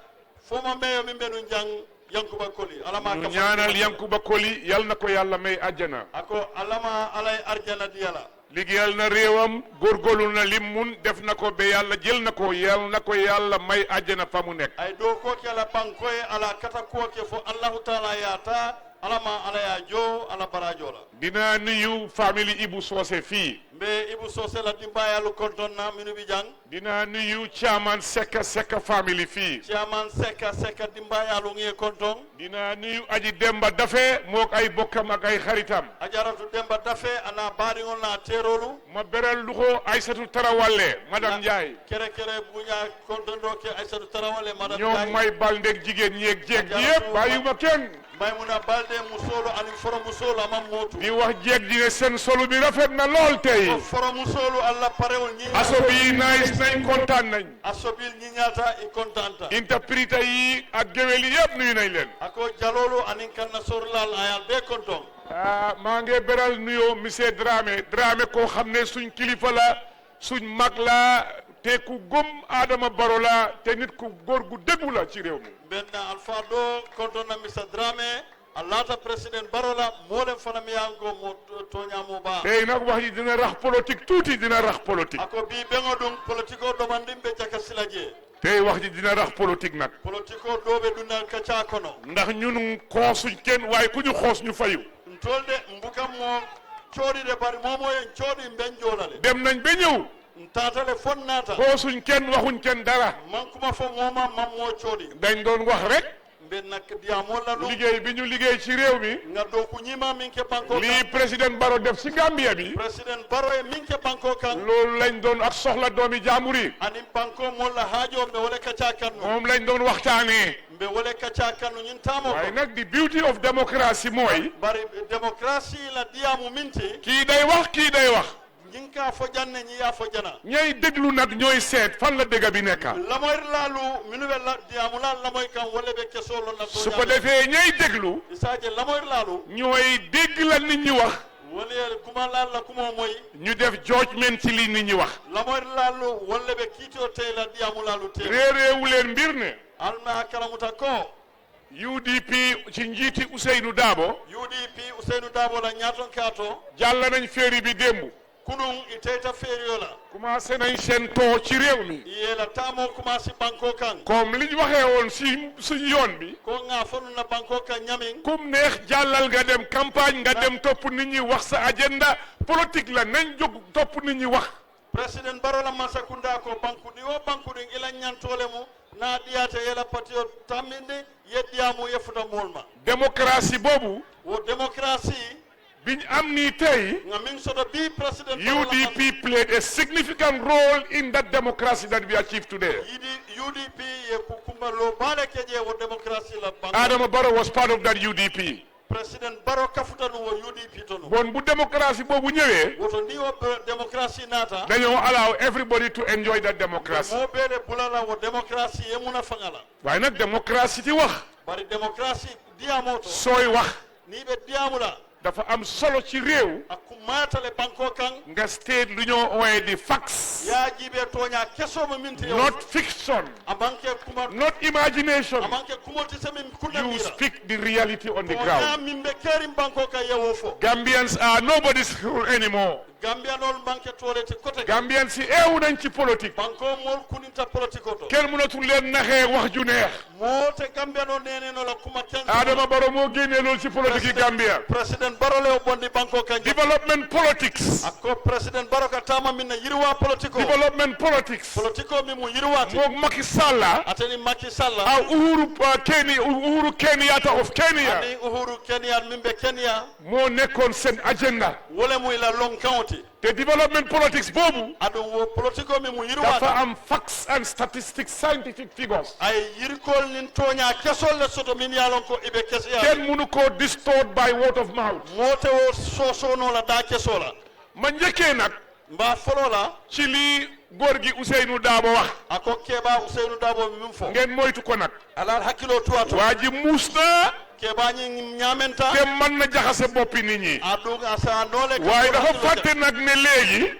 foma meyo min benu jang Yankuba Koli alama ka ñaanal Yankuba Koli yal na ko yàlla may àjjana ako alama alay arjana diyala liggéeyal na réewam góorgóorlu na lim mun def na ko ba yàlla jël na ko yal na ko yàlla may àjjana fa mu nekk ay do ko kela bankoy ala kata ko ke fo Allahu taala yaata alama alaya jo ala barajo la dina nuyu famille Ibu Sose fii mbe Ibu Sose la dimbayalu konton na minu bi jang dina nuyu chairman Seka famille fii chairman Seka dimbayalu ngi konton dina nuyu aji Demba Dafe mook ay bokkam ak ay xaritam ajaratu Demba Dafe ana bariŋol na terolu ma beral luxo Aysatu Tarawale madame Ndiaye kere buña konton do ke Aysatu Tarawale madame Ndiaye ñoom may bal ndeg jigéen ñeeg jeeg yëpp bàyyiwuma kenn Maymuna Balde musolo ani foro musolo amam motu di wax jeeg ji ne seen solu bi rafet na lool tey foro musolo alla parewol ñi asobi yi nice nañ kontaan nañ asobil ñi ñaata i kontanta interprète yi ak géwél yi yëpp nuyu nañ leen ako jalolu ani kanna sorlal ayal be konton maa ngi beral nuyoo monsieur Dramé koo xam ne suñ kilifa la suñ mag la te ku gëm Adama Barrow la te nit ku góor gu déggu la ci réew mi benn alpha do kontona Mr Dramé alata president barola molem fana mi yango mo tonya mo ba tey nag wax yi dina rax politique tuuti dina rax politique ako bi bengo dum politiko do mandimbe jaka silaje tey wax ji dina rax politique nag politiko dobe dunal ka ca kono ndax ñun xoosuñ kenn waaye ku ñu xoos ñu fayu ntolde mbukam mo coodi de bari momo en coodi ben jolale dem nañ ba ñëw tatale fonnata xoosuñ kenn waxuñ kenn dara man kuma fo moma mam mo coodi dañ doon wax rek ben nak diamo la lu liggéey bi ñu liggéey ci réew mi nga do ku ñima min ke banko lii président Barrow def ci Gambia bi président Barrow e min ke banko kan loolu lañ doon ak soxla doomi jaambur yi ani banko mo la haajo be wala ka ca kan moom lañ doon waxtaanee be wala ka ca kan ñun tamo waaye nag the beauty of democracy mooy bari démocratie la diamu minti kii day wax kii day wax ñinka fo janne ñi ya fo jana ñay déglu nag ñooy seet fan la dëgg bi nekk lamoy laalu minu be la diamu la lamoy kan wala be keso lo na su ko defee ñay déglu isaaje lamoy laalu ñooy dégg la nit ñi wax wala kuma laal la kuma moy ñu def judgment ci li nit ñi wax lamoy laalu wala be kiito tey la diamu laalu tey réeréewu leen mbir ne alma kalamuta ko UDP ci njiiti Ousseynou Dabo UDP Ousseynou Dabo la ñaaton kaato jàll nañ féeri bi démb kunun iteta feeriyo la commencé nañ seen too ci réew mi yela tamo commencé banko kan comme liñ waxee woon si suñ yoon bi ko nga fonu na banko kan ñamin kum neex jàllal nga dem campagne nga dem topp nit ñi wax sa agenda politique la nañ jóg topp nit ñi wax président Barrow la Masakunda ko banku ni wo banku ni ila ñantole mu na diyate yela patio taminde yeddiamu yefuta molma démocratie boobu wo démocratie biñ am nii tey nga min soto bi président UDP played a significant role in that democracy that we achieved today. UDP ye kukumba lo bale keje wo démocratie la banku Adama Barrow was part of that UDP. président Barrow kafutanu wo UDP tono bon bu démocratie boobu ñëwee woto ni wo démocratie nata dañoo allow everybody to enjoy that democracy mo bele bulala wo démocratie ye muna fangala waaye nag démocratie ci wax bari démocratie diamoto sooy wax ni be diamula dafa am solo ci réew akumatale banko kan nga state lu ñoo ooyee di facts ya jibe tonya keso mo minti not fiction amanke kuma not imagination amanke kumoti sami kunna you speak the reality on the ya ground mimbe kerim banko kan yewofo Gambians are nobody's fool anymore Gambia nol banke tolete kote Gambians yi eewu nañ ci politique banko mol kuninta politiko to kenn mënatul leen naxee wax ju neex mote Gambia no nene no la kuma ken Adama Barrow moo génnee loolu ci politique yi Gambia president Barrow le bondi banko kan development politics akko president Barrow ka tama minna yirwa politiko development politics politiko mi mu yirwati moog Macky Sall ateni Macky Sall ak Uhuru Kenyatta of Kenya ani Uhuru Kenya mimbe Kenya moo nekkoon seen agenda wole muy la long county te development politics boobu adum wo politiko mi mu yirwati dafa am facts and statistics scientific figures ay yirkol nin tonya kesol le soto min yalon ko ibe kesiya kenn mënu koo distort by word of mouth mote wo soso no la da kesola ma njëkkee nag mba folo la ci lii góor gi Ousseynou Dabo wax ako keba Ousseynou Dabo mi mum fo ngeen moytu ko nag alal hakkilo tuwato waa ji muus na keba ñi ñamenta te mën na jaxase boppi nit ñi adu asa nole waaye dafa fàtte nag ne léegi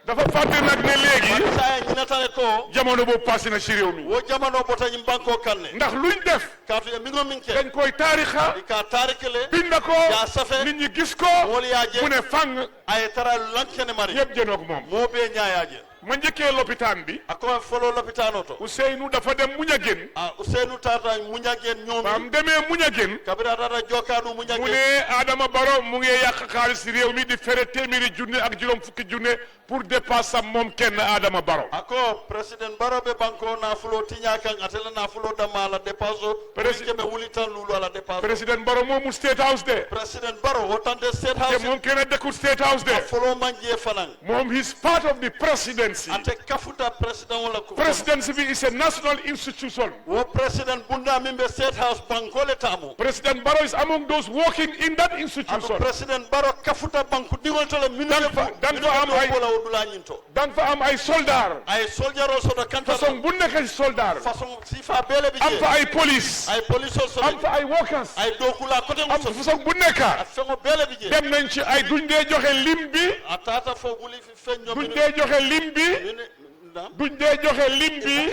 dafa fàtte nag ne léegi sa ñinatale ko jamono boobu passé na ci réew mi wo jamono bota ñi banko kanne ndax luñ def kaatu e mi ngo min ke dañ koy taarixa ka tarikele binda ko ya safe nit ñi gis ko wol ya je mu ne fang ay tara lankene mari yëpp jënoog moom mo be ñaayaje ma njëkkee lopitaan bi ako folo lopitano to Ousseynou dafa dem Muñageen Ousseynou tata Muñageen ñoomi bam demee Muñageen kabira tata jokkaanu mu Muñageen ne Adama Barrow mu ngi yàq xaalis réew mi di fere téeméeri junne ak juróom fukki junne pour dépasse am moom kenn Adama Barrow ako président Barrow be banko na fulo tiña kan atela na fulo dama la dépasse président be wulitan lulu ala dépasse président Barrow moomu State House de président Barrow wotande State House te moom kenn dëkkul State House de fulo manje fanan moom he's part of the presidency ate kafuta président wala ko presidency bi is a national institution wo président bunda mimbe State House banko le tamu President Barrow is among those working in that institution président Barrow kafuta banku digol to le dan fa am ay soldat ay soldaro soto kanta façon bu nekk soldat façon sifa bele bi am fa ay police soto am fa ay workers ay dokula côté am façon bu nekk façon bele bi dem nañ ci ay duñ dee joxe lim bi atata fo guli fi feñño duñ dee joxe lim bi duñ dee joxe lim bi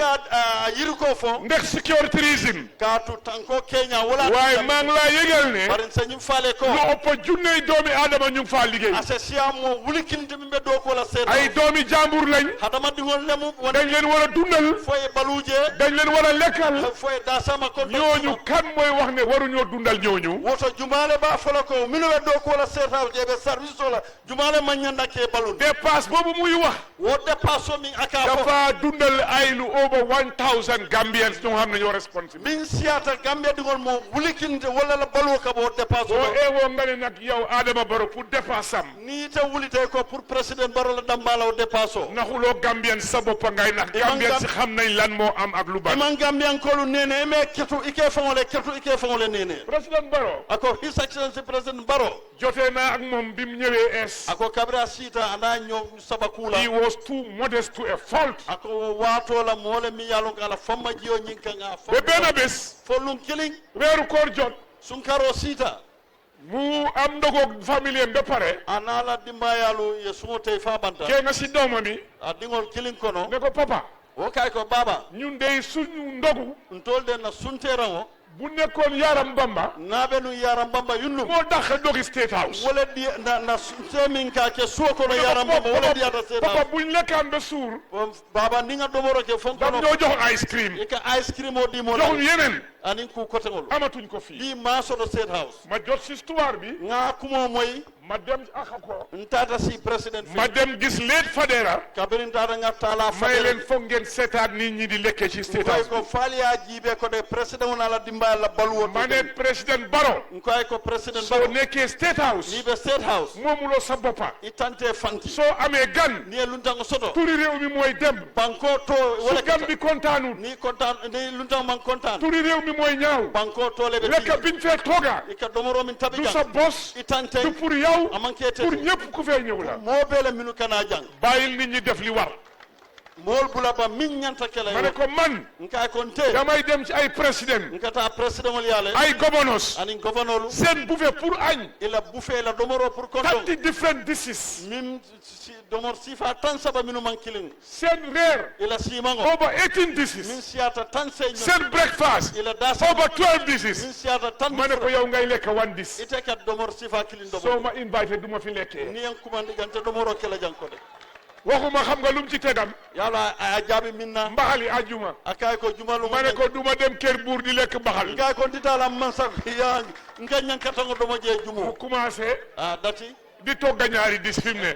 yiru ko fo ndax security reason kaatu tanko Kenya wala waaye maa ngi laa yëgal ne barin sa ñu faale ko lu ëpp junney doomi aadama ñu ngi faa liggéey association mo wulikinde min be do ko la seet ay doomi jàmbur lañ hadama dingol lemu dañ leen war a dundal foye baluje dañ leen war a lekkal foye da sama ko ñooñu kan mooy wax ne waruñoo dundal ñooñu woto jumale ba fala ko minu be do ko la seetaw jebe service la jumale man ñanda ke balun dépasse boobu muy wax wo dépasse min aka dafa dundal ay lu over 1000 Gambians ñoo xam ne ñoo responsible min siata Gambia dingol mo wulikinde wala la balu ka bo dépasse o ewo nga ne nag yow Adama Barrow pour dépasse am ni ta wulite ko pour président Barrow la dambala o dépasse naxuloo Gambian sa bopp ngay nax Gambian si xam nañ lan moo am ak lu ban man Gambian ko lu nene me ketu ike fongole nene président Barrow ako his excellency président Barrow jotee naa ak moom bi mu ñëwee es ako kabra sita ana ñoo sabakula he was too modest to a fault ako waato la mole mi yalon kala famma jiyo nyinka nga be benn bés folum kiling weeru koor jot sunkaro sita mu am ndogoog famille am ba pare anala dimbayalu ye sumote fa banta ke nga si dooma mi a dingol kiling kono ne ko papa o kay ko baba ñun dey suñu ndogu ntolde na sunterango bu nekkoon Yaram Bamba nabe nu Yaram Bamba yunnu moo dàq dogi State House wala di na semin ka ke suo kono Yaram Bamba wala di ata State House papa buñ lekkaan ba suur baba ni nga domoro ke fon kono ñoo jox ice cream e ka ice cream o di mo jox yeneen anin ku kote ngol amatuñ ko fii di ma sono State House ma jot si histoire bi nga kumo moy ma dem aka ko ntata si président ma dem gis leet Fadera kabirin tata nga tala may leen foog ngeen seetaat nit ñi di lekkee ci State House ko falia jibe ko de président na la dimba la balwo ma ne président Barrow ngoy ko président soo nekkee State House ni be State House moomuloo sa boppa itante fanki soo amee gan ni luntango soto turi réew mi mooy dem banko to wala gan bi kontaanul ni kontaan ni luntango man kontaan turi réew mi mooy ñaaw banko to le be lekka biñ fee tooga ika domoro min tabi du sa bos itante du pour yow amankete pour ñëpp ku fee ñëw la moo bele minu kana jang bàyyil nit ñi def li war mool bula ba min ñanta kala ma ne ko man nka ko nte damay dem ci ay président nkata président wal yale ay governors ani governor seen buffet pour añ ila buffet la domoro pour konton 30 different dishes min domor sifa tan saba minu man kilin seen reer ila simango over 18 dishes min siata tan sey seen breakfast ila dasa over 12 dishes min siata tan ma ne ko yow ngay lekk one dish ite kat domor sifa kilin domor soo ma invité du ma fi lekkee ni en kumandi gante domoro kala janko de waxuma xam nga lum ci tegam yàlla a jaabi minna mbaxali ajuma akay ko jumalu ma ne ko duma dem kër buur di lekk mbaxal ngay ko ditala man sax ya nga ñankatango domo je jumu mu commencé dati di togga ñaari dis fi mu ne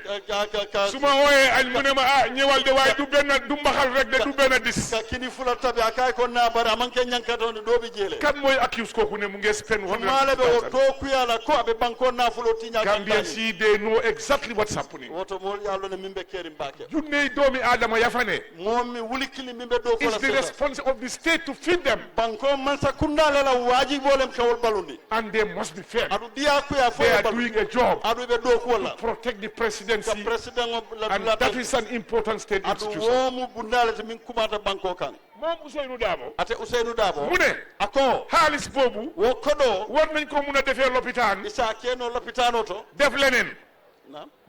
su ma wooyee añ mu ne ma ñëwal de waaye du benn du mbaxal rek de du benn dis ka kini fula tabi akay ko na bara man ke ñankatonde do bi jele kan mooy accuse kooku ne mu ngi spend male be o to kuyala ko abe banko na fulo tiña Gambia si they know exactly what's happening woto mo yallo ne mimbe keri mbake junne doomi adama yafane moom mi wuli kili mimbe do ko la it's the responsibility of the state to feed them banko man sa kundale la waji bolem kawol balundi and they must be fed adu diya kuya fo they are doing a job adu be do ko la protect the presidency and and that is an important state institution womu bundale min kumata banko kan moom Ousseynou Dabo ate Ousseynou Dabo mu ne ako xaalis boobu wo kodo war nañ ko mun a defee lopitaan isa keno lopitano to def leneen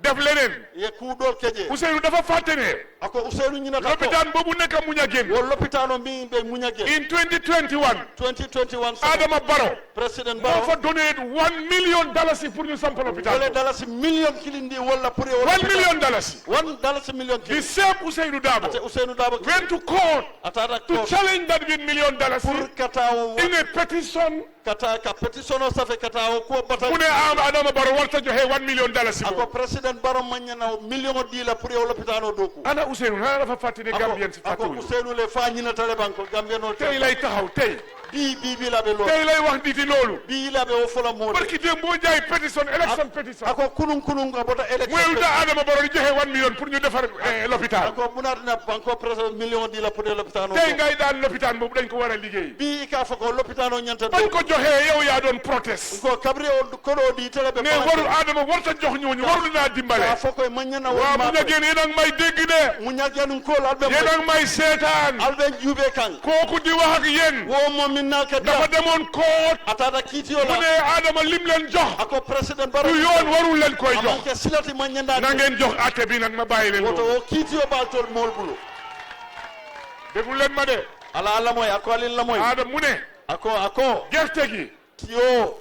def leneen ye ku dol keje Ousseynou dafa fàtte ne ako Ousseynou ñina ta lopitaan boobu nekk Muñageen wo lopitano mi be Muñageen in 2021 Adama Barrow president moo Barrow fa donate $1 million pour ñu samp lopitaan wala dalasi million kilindi wala pour $1 million $1 million the same Ousseynou Dabo ate Ousseynou Dabo went to court atata to challenge that $1 million pour katawo in a petition kata ka petition o safe katawo ko bata mu ne Adama Barrow warta joxe $1 million ako president Barrow manyana million di la pour yow lopitano doku ana Ousseynou na dafa fàtte ne Gambien si ako fàttewuñu Ousseynou le fa ñina tale banko Gambien no tey lay taxaw tey bi la be lo tey lay wax niti loolu bi la be o fola mo barki dem boo jaay pétition élection pétition ako kunun nga bota élection wéyul da Adama Barrow di joxe $1 million pour ñu defar l'hôpital ako munatna banko président million di la pour l'hôpital tey ngay daan l'hôpital boobu dañ ko war a liggéey bi ka fa ko l'hôpital o ñanta bañ ko joxee yow yaa doon protest ko kabri o kodo di tele be ne warul Adama warta jox ñooñu warul naa dimbale fa ko manyana waaw mu ñageen yéen ak may dégg de mu ñageen ko albe yéen ak may seetaan albe jube kan kooku di wax ak yéen wo mo minna ka dafa demoon koot atata kiti o mu ne Adama lim leen jox ako president Barrow du yoon warul leen koy jox amanke silati manyanda na ngeen jox ate bi nag ma bàyyi leen woto o kiti o baltol mol bulu déglu leen ma de ala lamoy ako alin lamoy Adama mu ne ako gerte gi tiyo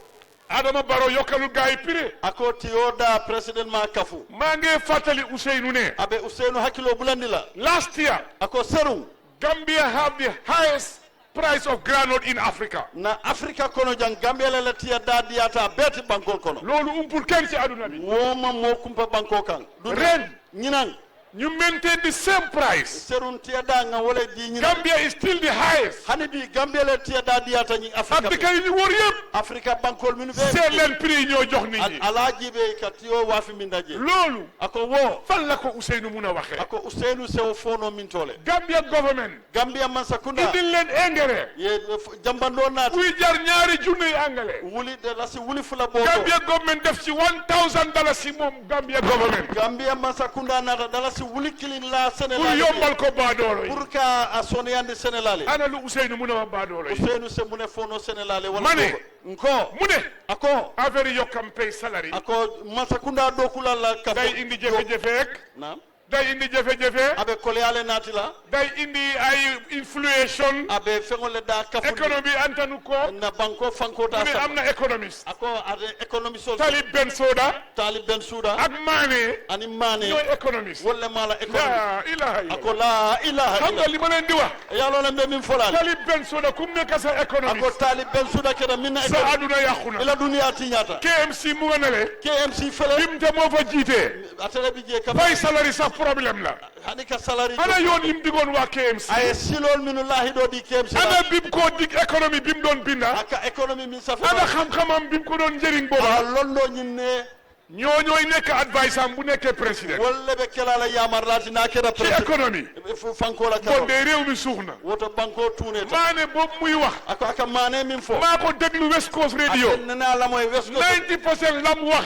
Adama Barrow yokkalu gaay prix ako tiyo da president ma kafu maa ngi fàttali Ousseynou ne abe Ousseynou hakkilo bulandi la last year ako serum Gambia have the highest price of groundnut in Africa na Africa kono jang Gambia la tiya da diata beti bankol kono loolu umpul kenn ci aduna bi woma mo kumpa banko kan ren ñinan you maintain the same price serun tiya da nga wala di ñinan Gambia is still the highest hani bi Gambia la tiya da diata ñi Africa yi ñu wor yëpp Africa bankol minu be seet leen prix yi ñoo jox nit ñi alaaji be kat yo wafi min daje loolu ako wo fan la ko Ousseynou mun a waxee ako Ousseynou sew fono min tole Gambia government Gambia man sakunda indil leen engrais ye jambando naati kuy jar ñaari junni engrais wuli de la si wuli fula boto Gambia government def ci $1,000 si moom Gambia government Gambia man sakunda naata dala si wuli kilin la Sénégal pour yombal ko baadoolo yi pour ka a soniyandi Sénégal ana lu Ousseynou mun a wax baadoolo yi Ousseynou se mu ne fono Sénégal wala ma ne nko mu ne ako affaire yi yokkam pay salary ako man sakunda dokula la ka day indi jafe-jafe ak naam day indi jafe-jafe abe koleale naati la day indi ay inflation abe fengole da kafu économie antanu ko na banko fanko ta mu ne am na économiste ako ade économiste sol Talib Bensouda Talib Bensouda ak Mané ani Mané ñooy économiste wala mala la économiste ilaha illa ako la ilaha xam nga li ma leen di wax yàlla la mbé min folal Talib Bensouda kum nekk sa ako économiste Talib Bensouda keda min na sa aduna yàqu na ila dunia tiñata KMC mu nga nele KMC fele lim te moo fa jiite atele bi je ka fay salary sax problème la hani ka salary ana yoon yim digoon waa KMC ay silol minu lahi do di KMC ana bim ko dig économie bim doon binda aka économie min safa ana xam-xamam bim ko doon njëriñ booba londo ñinne ñooy nekk advice am bu nekkee président wolle be kelala yamar lati na kera ci économie fanko la bon de réew mi suux na woto banko tuune Mané boobu muy wax ako aka Mané min fo maa ko déglu West Coast Radio nana la moy West Coast 90% lam wax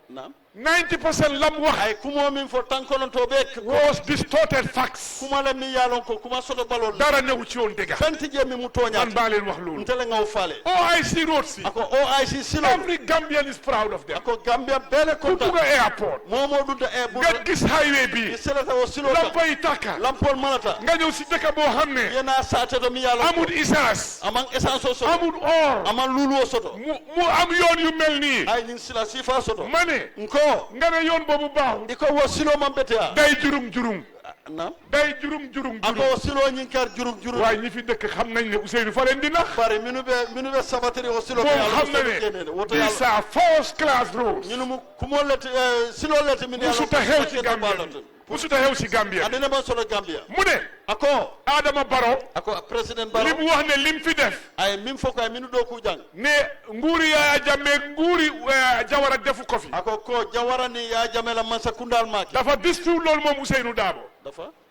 naam 90% lam wax ay kumo min fo tankolon to be was distorted facts kuma la mi yalon ko kuma soto balol dara newu ci woon dëgg fenti je mi mu toña man baa leen wax loolu ntele ngaw fale OIC road si ako OIC silo every Gambian is proud of them ako Gambia bele ko ku bugg a airport momo dunta airport nga gis highway bi selata o silo lampa yi tàkka lampol manata nga ñëw si dëkk boo xam ne yena saate to mi yalon amul essence amang essence o soto amul or amang lulu o soto mu am yoon yu mel nii ay nin sila sifa soto ma ne nko nga ne yoon boobu baaxul iko wo silo man betea day jurum na day jurum ako silo ñin kar jurum waaye ñi fi dëkk xam nañ ne Ousseynou fa leen di nax bari minu be sabateri o silo moom xam na ne these are first class roads ñunu mu kumo leti silo leti min musuta xew ci Gambia musuta xew ci Gambia adina ma solo Gambia mu ne ako Adama Barrow ako president Barrow li mu wax ne lim fi def ay min fo ko ay minu do ku jang ne nguuri Yaya Jammeh nguuri Jawara defu ko fi ako ko Jawara ni Yaya Jammeh la man sa kundal maaki dafa dispute loolu moom Ousseynou Dabo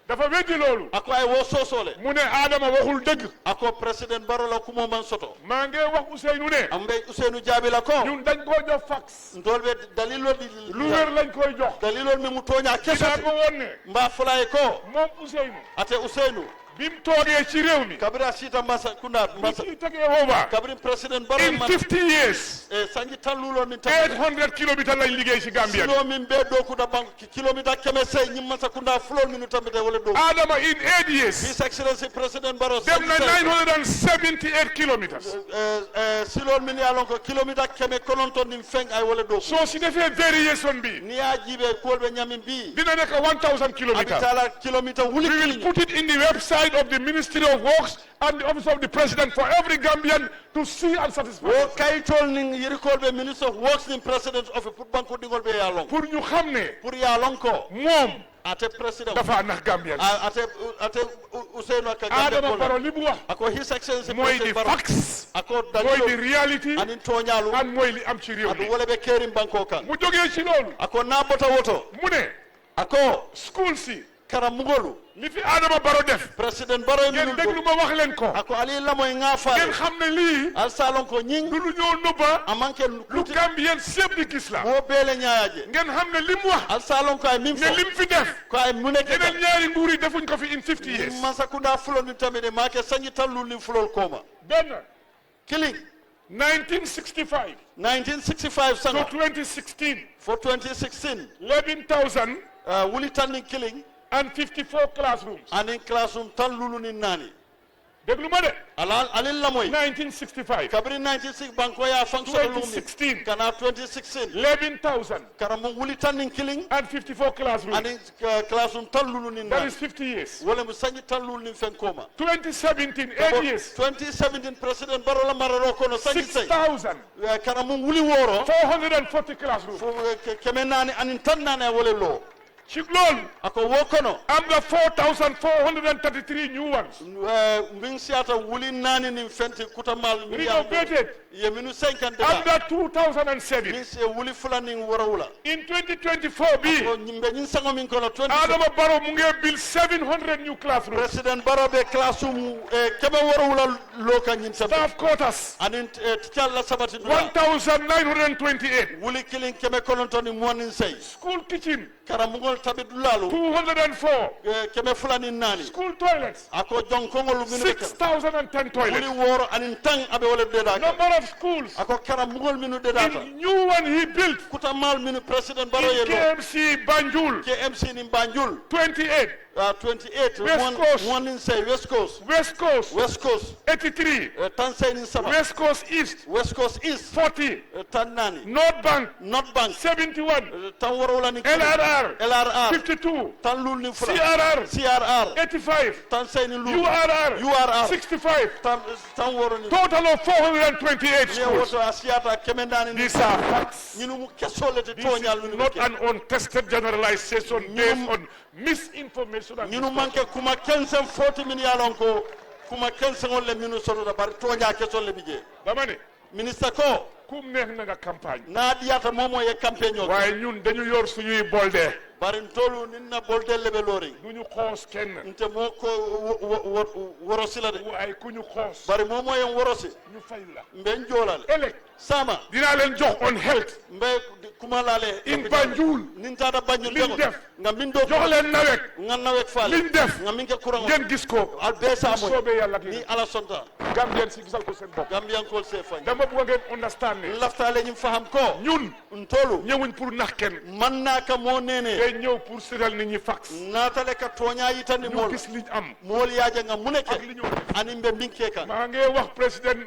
dafa weddi loolu ako ay wo soosole mu ne Adama waxul dëgg ako president Barrow la kumo man soto maa ngi wax Ousseynou ne am mbay Ousseynou jaabi la ko ñun dañ koo jox fax ndol be dalilo di lu wér lañ koy jox dalilo mi mu toña dinaa ko woon ne mba fulay ko moom Ousseynou ate Ousseynou bim toogee ci réew mi kabira sita mbasa kunda mbasa ci tegee over kabrin president Barrow in 50 years sanji tallulo min 800 kilomètres lañ liggéey ci Gambia silo min be do kuda bank kilomita keme sey ñim masa kunda fulol min tambite wala do Adama in 8 years his excellency president Barrow dem na 978 kilometers silol min yalon ko kilomita keme kononton nim feng ay wala do so si defee variation bi ni ya jibe kolbe ñamin bi dina nekk 1000 kilometers abitala kilomita wuli we will put it in the website of the Ministry of Works and the Office of the President for every Gambian to see and satisfy. wo kaytol ning yirikolbe Minister of Works ning President of pour banko dingol be yalon pour ñu xam ne pour yalon ko moom ate president dafa nax Gambian ate Ousseynou ak Adama Barrow li mu wax ako his excellency mooy di facts ako mooy di reality anin toñalu an mooy li am ci réew mi adu wala be kerim banko kan mu jógee ci loolu ako nabota woto mu ne ako school si karamugolu li fi Adama Barrow def president Barrow ngeen déglu ma wax leen ko ako ali lamoy nga faale ngeen xam ne lii al salon ko ñing du lu ñoo nëbba amanke lu Gambien sépp di gis la mo beele ñaaje ngeen xam ne lim wax al salon ko ay min ne lim fi def ko ay mu nekk yeneen ñaari nguur yi defuñ ko fi in 50 years masakunda fulol ni tamide make sañi tallu ni fulol koma benn killing 1965 sanga to 2016 for 2016 11,000 wuli tanning killing and 54 classrooms. anin classroom tan lulu ni nani déglu ma de. alin la moy 1965. kabri 96 banko ya function 2016. kana 2016 11,000 karamo wuli tan nin killing and 54 classrooms. anin classroom tan lulu ni That nani is 50 years. wala mu sanyi tan lulu ni fen koma 2017, 8 years. 2017 president Barrow la mararo kono sanyi 6,000. karamo wuli woro 440 classrooms. keme nani anin tan nani wala lo ci loolu. ako wokono am na 4,433 new ones. mbin siata wuli nani nin fenti kutamal Renovated. ye minu 50 am na 2007. min se wuli fulani warawula in 2024 bi. mbe nyin sango min kono 20 Adama Barrow mu ngi build 700 new classrooms. president Barrow be classroom kebe warawula loka nyin Staff quarters. anin tialla sabati 1,928. wuli killing kebe kolontoni monin say School kitchen. karamugol tabidulalu 204. kebe fulani nani School toilets. ako jonkongol minu 6,010 toilets. wuli woro anin tang abe wala deda Number of schools. ako karamugol minu deda In new one he built. kutamal minu president Barrow In yelo KMC Banjul. KMC ni Banjul 28. 28 West Coast. one in say West Coast West Coast. 83 tan say ni saba West Coast East. 40. tan nani North Bank. 71 tan woro ni LRR. 52 tan lul ni fula CRR. 85. tan say ni lul URR. 65. tan woro ni Total of 428 ye schools. woto asiata kemendani ni These are facts. ñinu mu kesole te This toñal is ñu not an untested generalization based on misinformation and ñinu manke kuma kensen 40 min yalon ko kuma kensen on le minu soto da bar toña kesole bije dama ne ministre ko kum neex na nga campagne na diyata momo ye campagne o waaye ñun dañu yor suñuy bolde barin tolu ninna bolde lebe lori duñu xoos kenn nte mo ko worosi la de waaye ku ñu xoos bari momo yen worosi ñu fay la mben jolal elek sama dinaa leen jox on health mbe kuma lale in Banjul nin tada Banjul liñ def nga min do jox leen nawet nga nawet faale liñ def nga min ke courant ngeen gis ko al besa mo soobee yàlla ni ala sonta Gambien si gisal ko seen bopp Gambian ko se fañ dama bëgg ngeen understand ne laftale ñu faham ko ñun ntolu ñëwuñ pour nax kenn man naa ka moo neene day ñëw pour séddal nit ñi fax naatale ka tooñaa yitandi ñu mool gis liñ am mool yaaja nga mu nekke ak li ñu def ani mbe mbinkee kan maa ngi wax président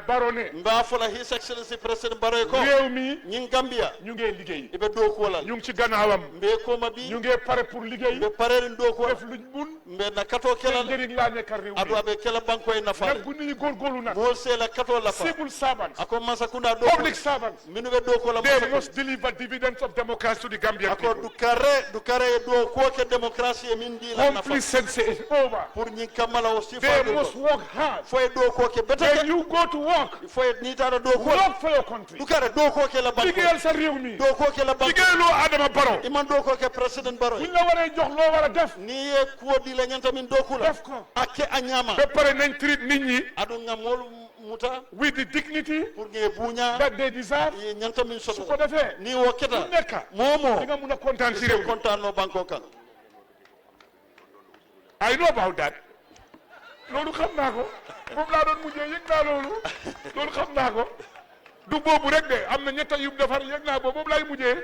Barrow ne mbaa fola his excellency président Barrow ko réew mi ñing Gambia ñu ngi liggéey ibe dooku wala ñu ngi ci gannaawam mbe kooma bi ñu ngi pare pour liggéey mbe pareerin dooku wala def luñ mun mbe na katoo kelal njëriñ laa nekkal réew adu mi abe kela bankoy nafaale nag bu nit ñi góorgóorlu nag mool seela katoo lafa civil servants ako masakunda dooku public servants minu be dooku la they must deliver dividends of democracy to the Gambian ako people. du kare do ko ke démocratie min di la nafa Complacency is over. pour ñi kamala o sifa They do must work hard. foy do ko ke When betake you go to work, foy ni tara do ko work for your country. du kare do ko ke la banko liggéeyal sa réew mi do ko ke la banko liggéeyaloo Adama Barrow iman do ko ke president Barrow buñ la waree jox loo war a def ni ye ko di la ñanta min do ko la def ko akke anyama ba pare nañ treat nit ñi adu nga mol muta with the dignity pour nge buña that they deserve. ye ñanta min su soto ko defee ni wo keta ku nekk momo di nga mun a kontaan si réew mi. kontaan no banko kan I know about that. loolu xam naa ko moom laa doon mujjee yëg naa loolu xam naa ko du boobu rek de am na ñetta yu defar yëg naa boobu laay mujjee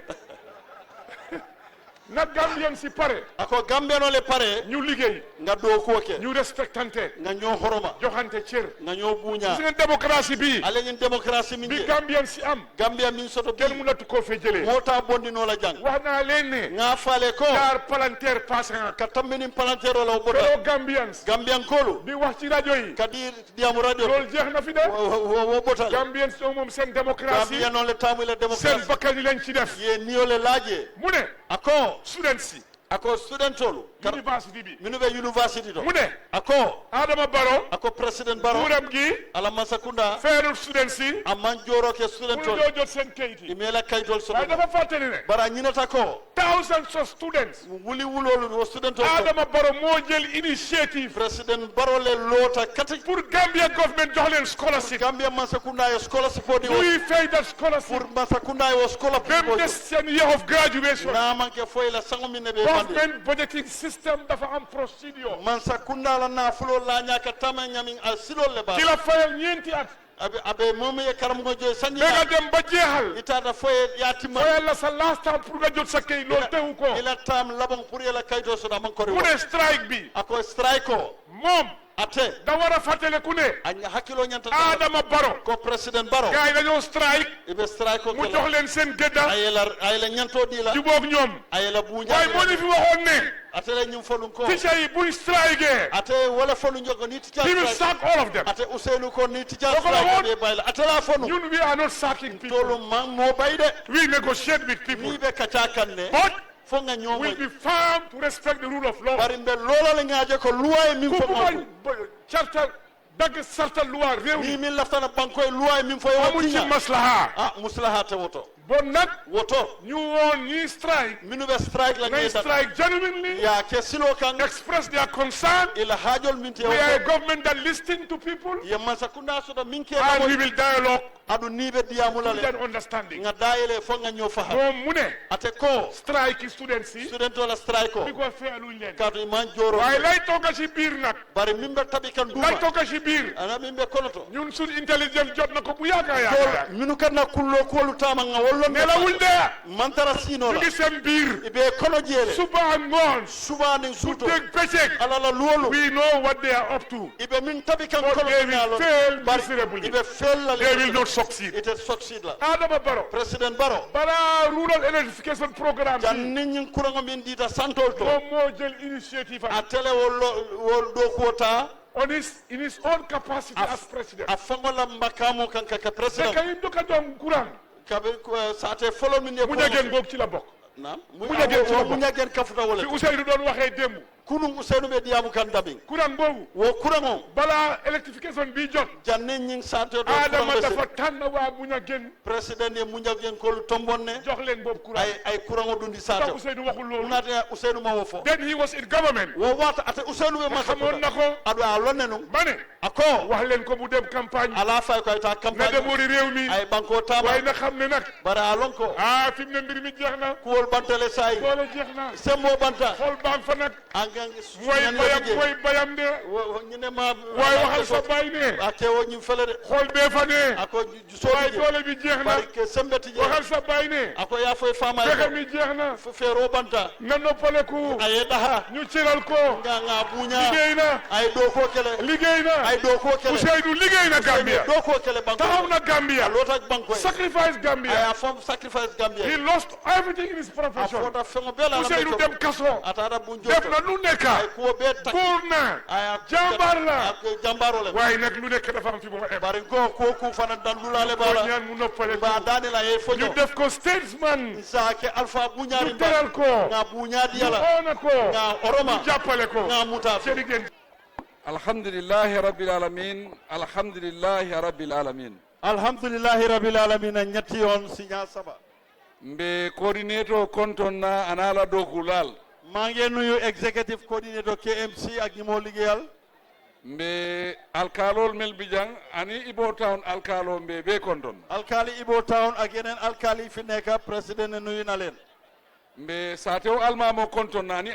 nag Gambien si pare ako Gambiano le pare ñu liggéey nga do ko ke ñu respectante nga ñoo horoma joxante cër nga ñoo buña gis ngeen démocratie bi ale ñin démocratie min bi je Gambien si am Gambia min soto kenn mënatu koo fee jëlee mota bondi no la jang wax naa leen ne nga faale ko daar palanteer passé nga ka tambinin palantero la boda fellow Gambians Gambian kolu di wax ci rajo yi kadi diamu radio loolu jeex na fi de wo botal Gambians ñoo moom seen démocratie Gambia non le tamu le seen démocratie bakkan yi lañ ci def ye niyo le laaje mu ne ako students si ako studentolu university bi minu be university to mu ne ako Adama Barrow ako president Barrow nguuram gi ala masakunda feerul students si amman joro ke pour studentolu ñoo jot seen kayit yi imela kaytol so waaye dafa fàttali ne bara ñinata ko thousands of students wuli wulolu wo studentolu Adama Barrow moo jël initiative president Barrow le lota kati pour Gambia government jox leen scholarship Gambia masakunda yo scholarship odi wo ñuy fay that scholarship pour masakunda yo scholarship même des seen year of graduation na manke foy la sango min be government budgeting system dafa am procedure masakunda la na fulo la nyaka tama nyamin al silol le ba ki la fayal ñeenti at abe moom ye karam ngo joy sanni nga dem ba jeexal itata foye yatima foye la sa last time pour nga jot sa kay loolu teewu ko ila tam labon pour yela kayto so da man ko mu ne strike bi ako strike ko moom ate da war a fàttale ku ne anya hakilo nyanta Adama Barrow ko president Barrow gaay dañoo strike ibe strike ko mu jox leen seen gëdda ayela nyanto di la jubóog ñoom ayela buña waaye moo ñu fi waxoon ne ate la ñum folun ko teacher yi buñ strike ate wala folu ñogo ni teacher he will sack all of them ate Ousseynou ko ni teacher strike be bayla ate la fonu ñun we are not sacking people tolu man mo bayde we negotiate with people ni be kacha kanne but fo nga ñomo will be firm to respect the rule of law bari mbe lolo la ngaaje ko loi min fo ko charter dag sarta loi rew ni min laftana banko loi min fo yo ci maslaha maslaha te woto bon nag woto ñu woon ñi strike minu be strike la ngay strike genuinely ya ke silo kan express their concern ila hajol min te we are a government that listen to people ya masakunda so da min ke and we will dialogue adu ni be diamula le that understanding nga dayele fo nga ñoo fa moom mu ne ate ko strike students yi student wala strike ko ko feeluñ leen kadu man joro waaye lay tooga ci biir nag bari min be tabi kan duma lay tooga ci biir ana min be konoto ñun suñ intelligence jot na ko bu yaaga minu kan na kullo ko lu tama nga wollo nelawul de mantara sino la ngi seen biir ibe kono jele suba ngoon suba ni suto deg becek ala la luwolu we know what they are up to ibe min tabi kan kono ngalo ibe fail la they will not succeed it succeed la Adama Barrow president Barrow bara rural electrification programme jan nin kurango min dita santol to mo jël initiative a tele wol do kota in his own capacity as president afangola mbakamo kan ka president kay do ka dom kuran kabe saate follow min ne mu ñagen bok ci la bok naam mu ñagen kafuta wala fi Ousseynou doon waxee démb kunun Ousseynou be diamu kan dabing kuran boobu wo kurango bala electrification bi jot janne ñing saate do Adama dafa tànn waa mu ñagen president ye mu ñagen ko tombonne jox leen boobu kuran ay kurango dundi saate Ousseynou waxul loolu nata Ousseynou ma wo fo then he was in government wo wata ate Ousseynou be ma xamoon na ko adu a lonnenu mané ako wax leen ko mu dem campagne ala fay ko ta campagne na dem wori réew mi ay banko tama waaye na xam ne nag bara alon ko fi mu ne mbir mi jeex na ku wol bantale say doole jeex na sembo banta xol bang fa nag angang mooy bayam de ñu ne ma waaye waxal sa bay ne atewo ñu fele de xol bee fa ne ako waaye doole bi jeex na barke sembeti je waxal sa bay ne ako ya fay fama fexe mi jeex na fu feero banta na noppaleku ay daha ñu ciral ko nga buña liggéey na ay do ko kele liggéey na ay do ko kele Ousseynou liggéey na Gambia do ko kele banko taxaw na Gambia lotak banko sacrifice Gambia ay fam sacrifice Gambia he lost everything in his profession afota fengo bela Ousseynou dem kaso atara bunjo def na lu nekk ay ko be tak pour na ay jambar la jambaro le waaye nag lu nekk dafa am fi mu em bari ko ku fana dan dulale bala ñaan mu noppale ba dani la e fojo ñu def ko statesman sa ke alpha buñari ñu teral ko nga buñadi yala ona ko nga oroma ñu jàppale ko nga muta alhamdulillahi rabbil alamin alhamdulillahi rabbil alamin alhamdulillahi rabbil alamin ñetti yoon signa saba mbe coordinator kontonna anala dokulal maa ngi nuyu executive coordinator KMC ak ñi moo liggéeyal mbe alkalol mel bijang ani Ibo Town alkalo mbe be konton alkali Ibo Town ak yeneen alkali fi nekk président ne nuyu na leen mbe satew almamo konton nani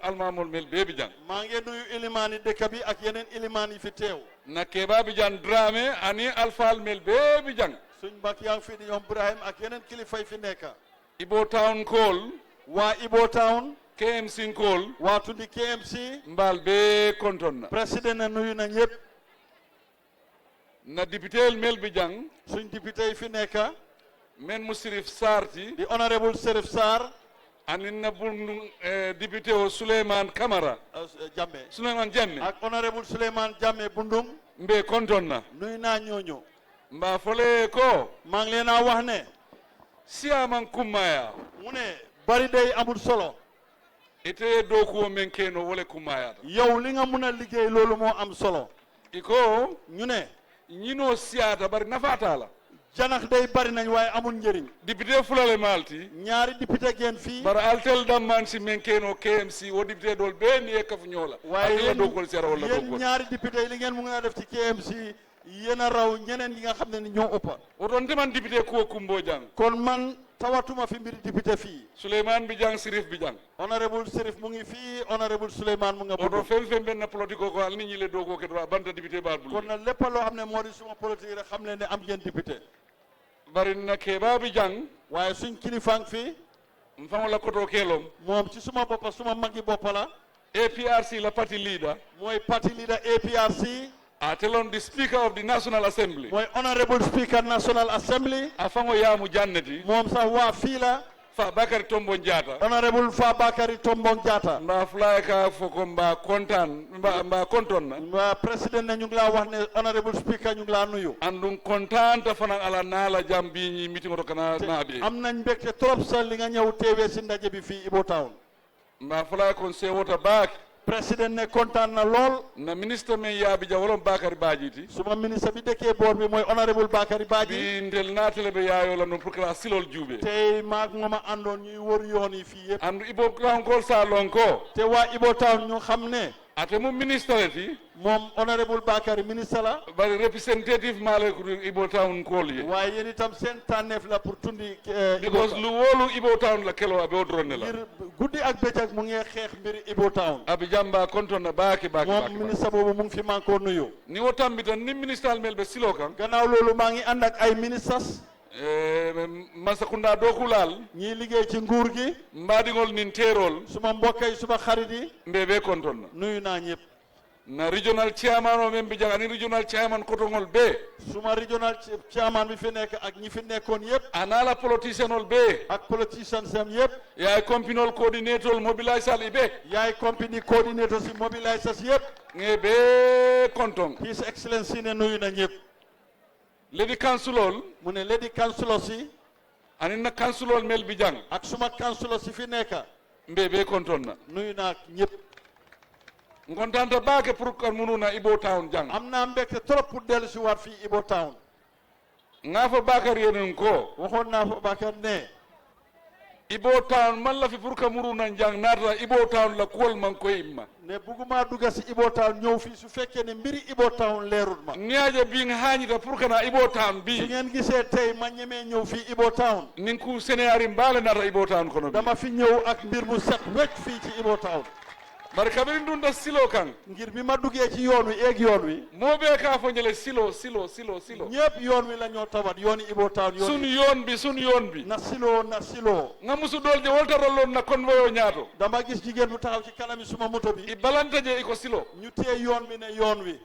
almamol mel be bijang maa ngi nuyu ilimaani dëkk bi ak yeneen ilimaan yi fi teew na keba bijan Dramé ani alfal mel be bijang suñ bak yaa ngi fi di ñoom Ibrahim ak yeneen kilifa yi fi nekk Ibo Town kool waa Ibo Town KMC kool waa tundi KMC mbal be konton na président ne nuyu na ñëpp na député mel bijang suñ député yi fi nekk men Musirif Sarti di honorable Serif Sarr anin na bundu député o Souleymane Camara Jammeh Souleymane Jammeh ak honorable Souleymane Jammeh Bundung mbe konton na nuyu naa ñooñu mba fole ko maa ngi leen a wax ne siyaman kummaya mu ne bari day amul solo ite dokuwo men keno wole kummayata yow li nga mun a liggéey loolu moo am solo iko ñu ne ñino siyata bari nafata la janax day bari nañ waaye amul njëriñ député fulale malti ñaari député gen fii bara altel damman si men keno KMC wo député dol be ni e kafu ñola waaye dokol sera wala yéen dokol ñaari député li ngeen mu nga def ci KMC yéen a raw ñeneen yi nga xam ne ni ñoo ëppa oton teman député ko kumbo jang kon man tawatuma fi mbiri député fii Souleymane Bijang Sirif Bijang honorable Sirif mu ngi fii honorable Souleymane mu nga oto fen fen benn politique ko al nit ñi le dogo ke do banta député baal bul kon na lépp loo xam ne moo di suma politique rek xam leen ne am ngeen député bari na Keba Bijang waaye suñ kilifang fii mfango la koto kelom moom ci suma boppa suma magi boppa la APRC la party leader mooy party leader APRC telon the speaker of the National Assembly mooy honorable speaker National Assembly afango yamu jannati moom sax waa fii la fa Bakary Tombong Jatta honorable fa Bakary Tombong Jatta mba fly ka foko mba kontaan mba konton na mba président ne ñu ngi laa wax ne honorable speaker ñu ngi laa nuyu andum kontaan ta fanan ala naala jam bi ñi meeting to kana naabe am nañ mbégte trop sa li nga ñëw teewee si ndaje bi fii Ibo Town mba fly kon se wota baak président ne kontaan na lool na ministre men yaabi ja wolon Bakary Badjiti suma ministre bi dëkkee boor bi mooy honorable Bakary Badji bi ndel naatale be yaayo la non pour que la silol juube tey maag ngoma àndoon ñuy wër yoon yi fii yëpp andu Ibo Town kol sa lon ko te waa Ibo Town ñu xam ne ate mu ministre ti moom honorable Bakary ministre la bari representative male ko Ibo Town kol ye waaye yéen itam seen tànneef la pour tundi because lu wolu Ibo Town la kelo abe odrone la ngir guddi ak bëccëg mu ngi xeex mbiri Ibo Town abi jamba konton na baaki moom ministre boobu mu ngi fi man koo nuyu ni wotam bi tan ni ministre mel be silo kan gannaaw loolu maa ngi ànd ak ay ministres Masakunda dokulal ñii liggéey ci nguur gi mbadigol nin terol suma mbokk yi suma xarit yi mbebe konton na nuyu naa ñëpp na regional chairman o men bi jang ani regional chairman kotongol be suma regional chairman bi fi nekk ak ñi fi nekkoon yëpp anala politician ol be ak politician sem yëpp yaay compinol coordinator mobilisal ibe yaay company coordinator si mobilisers yëpp ngebe konton his excellency ne nuyu na ñëpp Leydi councilol mu ne Leydi councilor si ani na councilol mel bi jang ak suma councilor si fi nekk mbebe konton na nuyu naa ñëpp ngontanta baake pour kan mununa Ibo Town jang am naa mbégte trop pour dellu si waat fii Ibo Town nga fa Bakary yenen ko waxoon naa fa Bakary ne Ibo Town man la fi pour ka muruna jang naata Ibo Town la kol man koy imma ne bugguma dugga si Ibo Town ñëw fii su fekkee ne mbiri Ibo Town leerul ma niaje bi nga hañita pour kana Ibo Town bi su ngeen gisee tey ma ñemee ñëw fii Ibo Town nin ku sénéari mbaale naata Ibo Town kono dama fi ñëw ak mbir mu set wecc fii ci Ibo Town bari kabiri ndunda silo kan ngir bi ma duggee ci yoon wi eeg yoon wi moo bee kaa fo ñele silo ñëpp yoon wi la ñoo tawat yooni Ibo Town sun yoon bi na silo nga musu dool je woltarolloon na convoyo ñaato dama gis jigéen bu taxaw ci kanami suma moto bi i balanta je iko silo ñu tee yoon bi ne yoon wi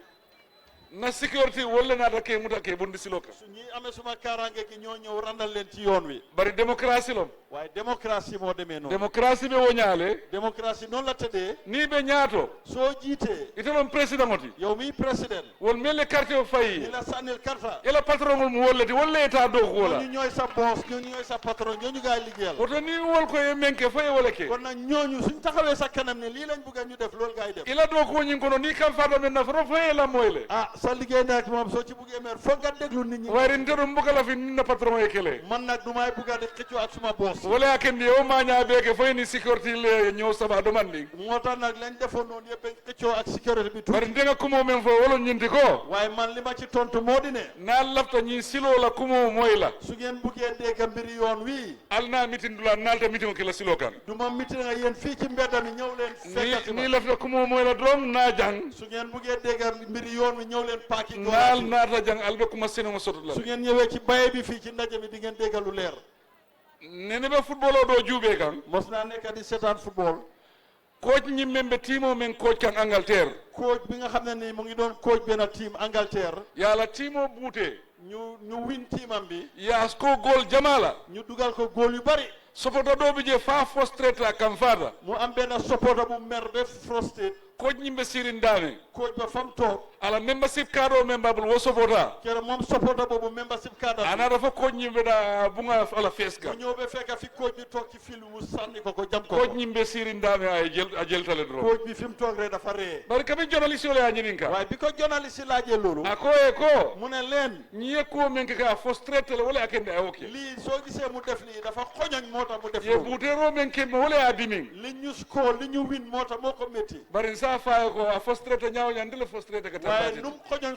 na sécurité wolle naata ke muta ke bondi silo kan su ñi amee suma kaaraange gi ñoo ñëw randal leen ci yoon wi bari démocratie lom waaye démocratie moo demee noonu démocratie be woñaale démocratie noonu la tëddee ni be ñaato soo jiitee italon président oti yow mi président wol melle quartier o fayi ñi la sànnil karta ela patron ngol mu wolleti wolle état do ko wala ñooñu ñooy sa boss ñooñu ñooy sa patron ñooñu gaay liggéeyal woto ni wol ko e menke faye wala ke kon nag ñooñu suñ taxawee sa kanam ne lii lañ bëgg ñu def loolu gaay def ila do ko ñing kono ni kam fata men na foro faye la moyle sa liggéey nag moom soo ci buggee meer foog nga déglu nit ñi wari nteɗo mbugala fi na patron e kele man nag du may bugga di xëccoo ak suma boss wala kendi o maña beke foy ni sécurité le ñëw saba do mandi moo tax nag lañ defoon noonu yëpp xëccoo ak sécurité bi bari ndenga kumo men fo wolo ñinti ko waaye man li ma ci tontu moo di ne na lafta ñi silo la kumo moy la su ngeen buggee dégg mbiri yoon wi alna mitin dula nalta mitin ke la silo kan du ma mitin nga yéen fii ci mbedda mi ñëw leen fekkati ni lafta kumo moy la drom na jang su ngeen buggee dégg mbiri yoon wi ñëw leen paaki nal naata jang albe kuma sene mo soto la su ngeen ñëwee ci baye bi fii ci ndaje mi di ngeen dégg lu leer nene be football o do juube kan mos naa nekk di seetaan football coach ñi membe timo men coach kan Angleterre coach bi nga xam ne nii mu ngi doon coach benn team Angleterre yàlla timo buute ñu win teamam bi yaas ko goal jamala ñu dugal ko góol yu bari supporter do bi je fa frustrate kam fada mu am benn supporter bu mer be frustrate coach ñimbe sirin dame coach ba fam toog ala membership card o member wo supporter kero moom supporter boobu membership card ana dafa coach ñimbe da bunga ala face ka ñëw be fekk fi coach bi toog ci fil mu sànni ko jam ko coach ñimbe sirin dame ay jël tale dro coach bi fi mu toog rek dafa ree bari kabi journaliste yo la ñinin ka waaye bi ko journaliste laajee loolu ako e ko mu ne leen ñi ko men ka frustrate le wala akende ay okay lii soo gisee mu def lii dafa xoñoñ moo tax mu def ye buutero men ke mo wala adimin li ñu score li ñu win moo tax moo ko métti bari sa faye ko a frustrate ñaaw ñaan dile frustrate ka waaye num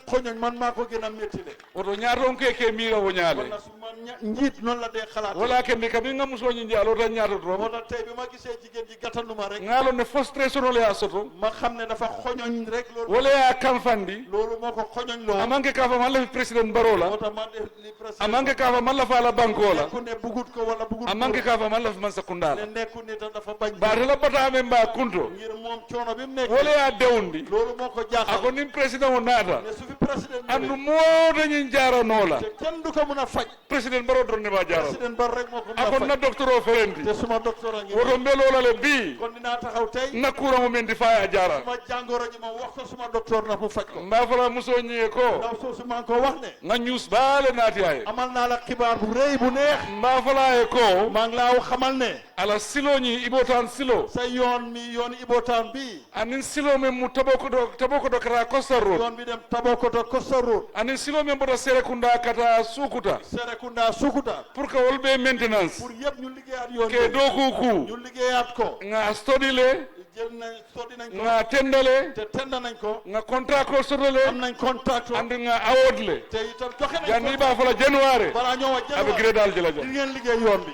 xoñoñ man maa ko gën a métti le oto ñaaton ke mira wo ñaale kon su ma njiit noonu la dee xalaat wala kendi kabi nga muso ñi njalo ta ñaato moo do tax tey bi ma gisee jigéen ji gàttanduma rek ngalo ne frustration le ya soto ma xam ne dafa xoñoñ rek loolu wala ya kamfandi loolu moo ko xoñoñ loo amange ka fa man la president Barrow la moo tax man def li président amange ka fa man la fa la banko la nekku ne bugut ko wala bugut amange ka fa man la fa man sakunda ne nekku ne dafa bañ ba la bata me mba kunto ngir moom coono bi mu nekk wala ya dewndi loolu moo ko jaaxal ako nim president o naata ne su fi président andu mo dañu jaara no la te kenn du ko mun a faj president Barrow don ne ba jaara président Barrow rek moo ko mun a ako faj na docteur o ferenti te suma docteur a ngi woto mbelo la le bi kon dinaa taxaw tey na kura mo men di fa jaara suma jàngoro ji ma wax ko suma docteur na mu faj ko mba fala muso ñe ko ndaw soosu maa ngi ko wax ne nga news baale naati ay amal naa la xibaar bu rëy bu neex mba fala e ko maa ngi laa xamal ne ala silo ñi ibotan silo sa yoon mi yoon ibotaan bi anin silo men mu taboko do kata Costa Road yoon bi dem Tabokoto Costa Road anin silo men bodo Serekunda kata Sukuta Serekunda Sukuta pour que wolbe maintenance pour yëpp ñu liggéeyaat yoon ke do ku ñu liggéeyaat ko nga study le jël nañ soddi nañ ko nga tendale te tenda nañ ko nga contract ko sodole am nañ contract and nga award le te itam joxe nañ janni ba fala January balaa ñoo wax abe gredal jela di ngeen liggéey yoon bi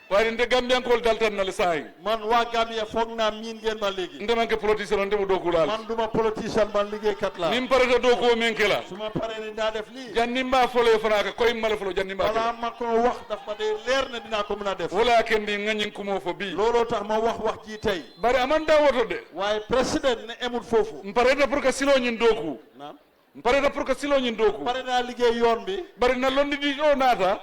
waaye nde Gambiankol daltan na le saay man waa Gambia foog naa miin ngeen ma léegi ndemanke politicien on ndemo dokulaal man duma politicien man liggéeykat la nim parata dokuo men kela su ma paree ni naa def lii janni mba folo fanaka koy mala folo janni mba balaa ma ko wax daf ma dee leer ne dinaa ko mën a def wala kendi ngañin kumo fo bi looloo tax ma wax ji tey bari amanda woto de waaye président ne emul foofu mpareta pour que silo ñin doku naam mpareta pour que silo ñin doku pare naa liggéey yoon bi bari na londi di o naata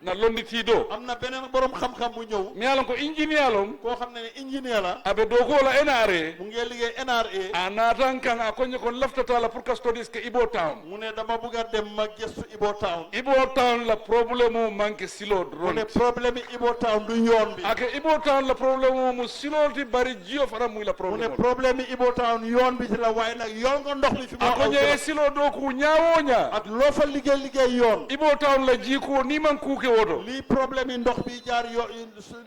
na londi ti do am na beneen borom xam-xam bu ñëw mi yalon ko ingénieur lom koo xam ne ingénieur la abe doku la NRA mu ngi liggéey NRA a naatan kan a koñe kon laftata la pour que studies ke Ibo Town mu ne dama bëgg a dem ma gëstu Ibo Town Ibo Town la problème o manque silo mu ne ron problème yi Ibo Town du yoon bi ake Ibo Town la problème o mu silo ti bari jio fara muy la mu ne problème problème yi Ibo Town yoon bi ci la waaye nag yoon nga ndox mi fi a ma koñe silo doku ñaawoña ak loo fa liggéey yoon Ibo Town la jiko ni man kuke woto lii problème yi ndox bi jaar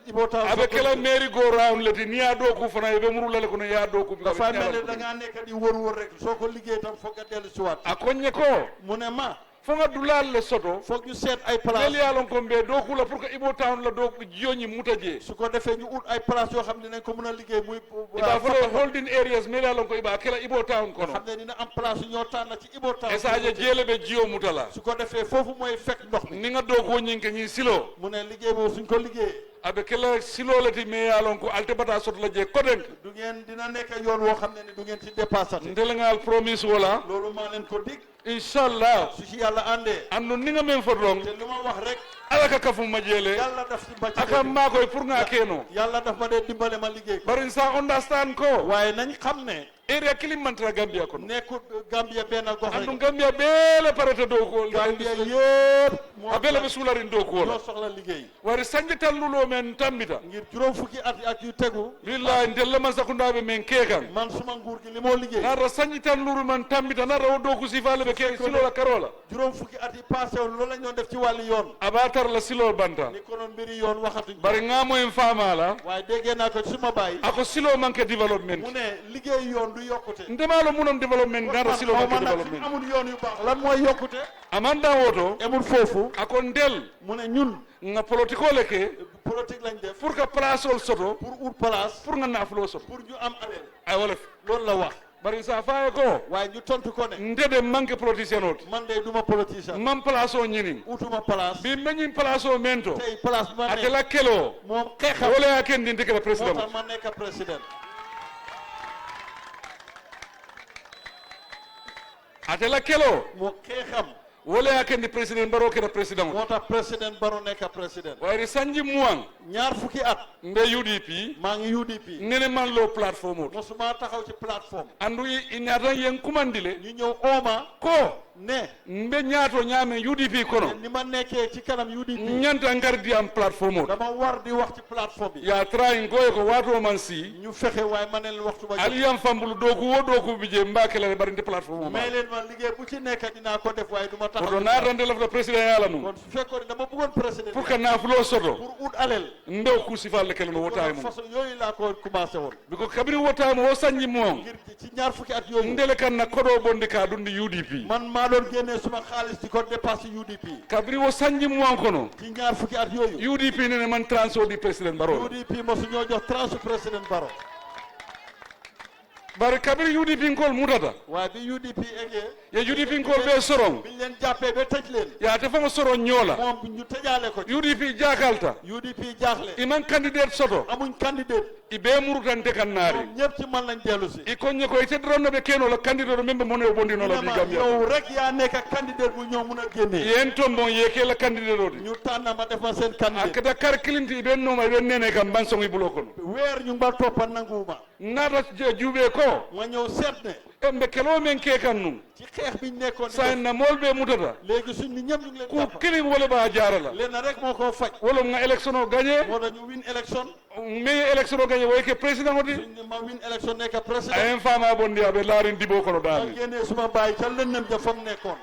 Ibo Town abe kela mairie go round leti ni ya doku fana be muru la ko ne ya doku bi dafa mel ne da ngaa nekk di wër rek soo ko liggéey tam foog nga dellu si waat a koñe ko mu ne ma fo nga dulal le soto foog ñu seet ay place mel yalon ko be doku la pour que Ibo Town la doku jioñi mutaje su ko defee ñu ut ay place yoo xam ne dinañ ko mën a liggéey muy iba fo holding areas mel yalon ko iba kela Ibo Town kono xam ne dina am place yu ñoo tànn ci Ibo Town e saje jele be jio mutala su ko defee foofu mooy fekk ndox mi ni nga doku ñinke ñi silo mu ne liggéey boobu suñ ko liggéeyee abe kela silo lati me yalon ko alte bata soto la je kodenk du ngeen dina nekk yoon woo xam ne ni du ngeen ci dépassate ndel ngal promise wala loolu maa leen ko dig inshallah su ci yàlla àndee andu ni nga men fodong te lu ma wax rek ala ka kafu majele yàlla daf ci bàcc aka ma koy pour nga keno yàlla daf ma dee dimbale ma liggéey ko bari sa understand ko waaye nañ xam ne area kilimantara Gambia kono nekkut Gambia benn gox rek andu Gambia bele parata do ko Gambia yëpp moo abele be sularin do ko ñoo soxla liggéey wari sanje tallulo men tambita ngir juróom fukki at yu tegu billahi ndella man sakundabe men kekan man suma nguur gi li moo liggéey nara sanji tallu man tambita nara o do ko sifale be ke silo la karola juróom fukki at yi passé woon loolu lañ doon def ci wàllu yoon abatar la silo banta ni ko noon mbiri yoon waxatuñ bari ngamo en fama la waaye déggee naa ko ci suma baay ako silo manque development mu ne liggéey yoon du yokkute ndemalo munom development nara silo manque development amul yoon yu baax lan mooy yokkute amanda woto emul foofu ako ndel mu ne ñun nga politiko leke politique lañ def pour que place ol soto pour ut place pour nga nafulo soto pour ñu am alal ay wala loolu la wax bari sa faye ko waaye ñu tontu ko ne ndede manque politicien ot man de duma politicien man place o ñini utuma place bi meñin place o mento tey place ma ate la kelo moom xeexam wala ya ken dinte kala moo président tax ma nekk président ate la kelo moo xeexam wala ya ken di président Barrow kena président moo tax président Barrow nekk président wayri sanji muang ñaar fukki at mbe UDP maa ngi UDP nene man lo plateforme mosuma taxaw ci plateforme andu inata yen kumandile ñu ñëw ooma ko ne mbe ñaato ñaame UDP kono ni ma nekkee ci kanam UDP ñanta ngardi am plateforme o dama war di wax ci plateforme bi ya trying goye ko waato man si ñu fexe waaye ma ne leen waxtu ba aliyam fambulu dooku wo dooku bi je mbakele bari nde plateforme o may leen ma liggéey bu ci nekk dinaa ko def waaye du ma taxaw oto naatande lafta président yala mum kon su fekkoon ne dama bëggoon président pour que naafulo soto pour ut alel ndew ku sifalle kele no wotaay mum façon yooyu laa ko commencé woon biko kabiri wotaay mo wo saññi moom ngir ci ñaar fukki at yooyu ndele kan na kodo bonde ka dundi UDP man maa doon génnee suma xaalis di ko dépassé UDP kabiri wo saññi moom kono ci ñaar fukki at yooyu UDP nene man transfert di président Barrow UDP mosu ñoo jox transu président Barrow bari kabiri UDP ngol mutata waaye bi UDP eggee ye UDP ngol be sorong biñ leen jàppee ba tëj leen ya te fama soron ñoola moom ñu tëjaale ko UDP jaakalta UDP jaaxle iman candidate soto amuñ candidate i be murutante kan naari ñëpp ci man lañ dellu si i koñe ko ite dronno be keno la candidate membe mono bondino la bi Gambia yow rek yaa nekk candidate bu ñoo mun a génnee yen tombon ye ke la candidate odi ñu tànn ma def ma seen candidate akata kar kilinti be no ma be nene kam ban songi bulo kono weer ñu ba toppa nanguuma nata jube ko ma ñëw seet ne embe kelo men ke kan num ci xeex biñ nekkoon sa na mol be mutata léegi suñ ni ñëpp ñu ngi leen ku kilim wala ba jaarala leen rek moo ko faj wala nga election o gagné moo tax ñu win election mais election o gagné way ke président odi suñ ma win election nekk président ayem fama bondi abe laarin dibo kono ma daami génnee suma bàyyi ca lëndëm ja fam nekkoon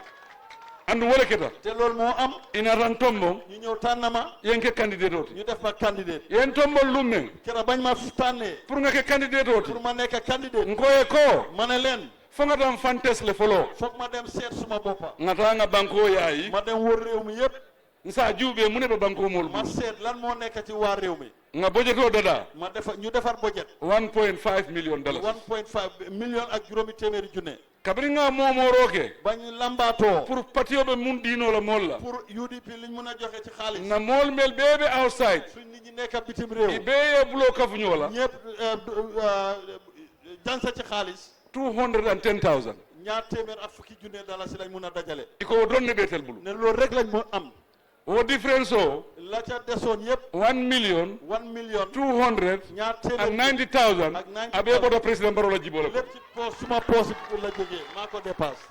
andu wala keta te loolu moo am ina tan tombo ñu ñëw tànn ma yen ke candidate oti ñu def ma candidate yen tombol lumme kera bañ ma tànnee pour nga ke candidate oti pour ma nekk candidate ngoye ko ma ne leen fo nga tam fantes le folo foog ma dem seet suma boppa nga ta nga banko yayi ma dem wër réew mi yëpp nsa juube mu ne ba banko mol ma seet lan moo nekk ci waa réew mi nga budget o dada ma defar ñu defar budget 1.5 million dollars 1.5 million ak juróomi téeméeri junne kabri nga momoroke bañ lambaatoo pour patio be mun dino la mol la pour UDP liñ mën a joxe ci xaalis na mol mel bebe outside suñ nit ñi nekk bitim réew ibe bulo kafu ñola ñëpp jansa ci xaalis 210,000 ñaar téeméer ak fukki junne dalasi lañ mën a dajale iko don ne betel bulu ne loolu rek lañ mën am o difference o la ca desoon yëpp 1 million 200 ñaar ak téeméer 90,000 abe bodo président Barrow la jibola ko lépp ci poos suma poos la jógee maa ko dépasse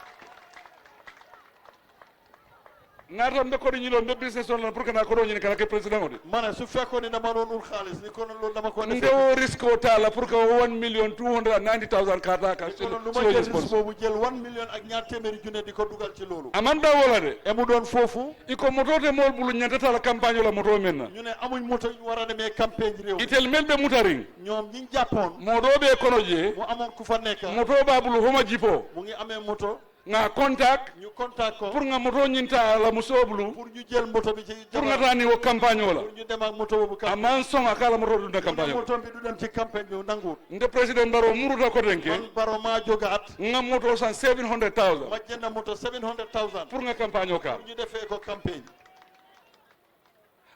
naata mbe ko ñilo mbe business on la pour que na ko do ñini kala ke président odi ma ne su fekkoon ni dama doon ul xaalis ni kon loolu dama ko nde o risque o tala pour que 1,290,000 kata ka kon lu ma jël risque boobu jël 1 million ak ñaar téeméeri junne di ko dugal ci loolu amanda wala de e mu doon foofu iko moto te mol bulu ñanta la campagne la moto men na ñu ne amuñ moto ñu war a demee campagne réew itel mel be mutaring ñoom ñi jàppoon mo do be kono je mu amoon ku fa nekk moto ba bulu homa jipo mu ngi amee moto nga contact ñu contact ko pour nga moto ñinta la musoblu pour ñu jël moto bi ci pour nga tani wo campagne wala pour ñu dem ak moto boobu campagne aman song akala moto du na campagne moto bi du dem ci campagne bi nanguut nde président Barrow muruta ko denke man Barrow maa jógaat nga moto san 700,000 ma jënd moto 700,000 pour nga campagne o ka pour ñu defee ko campagne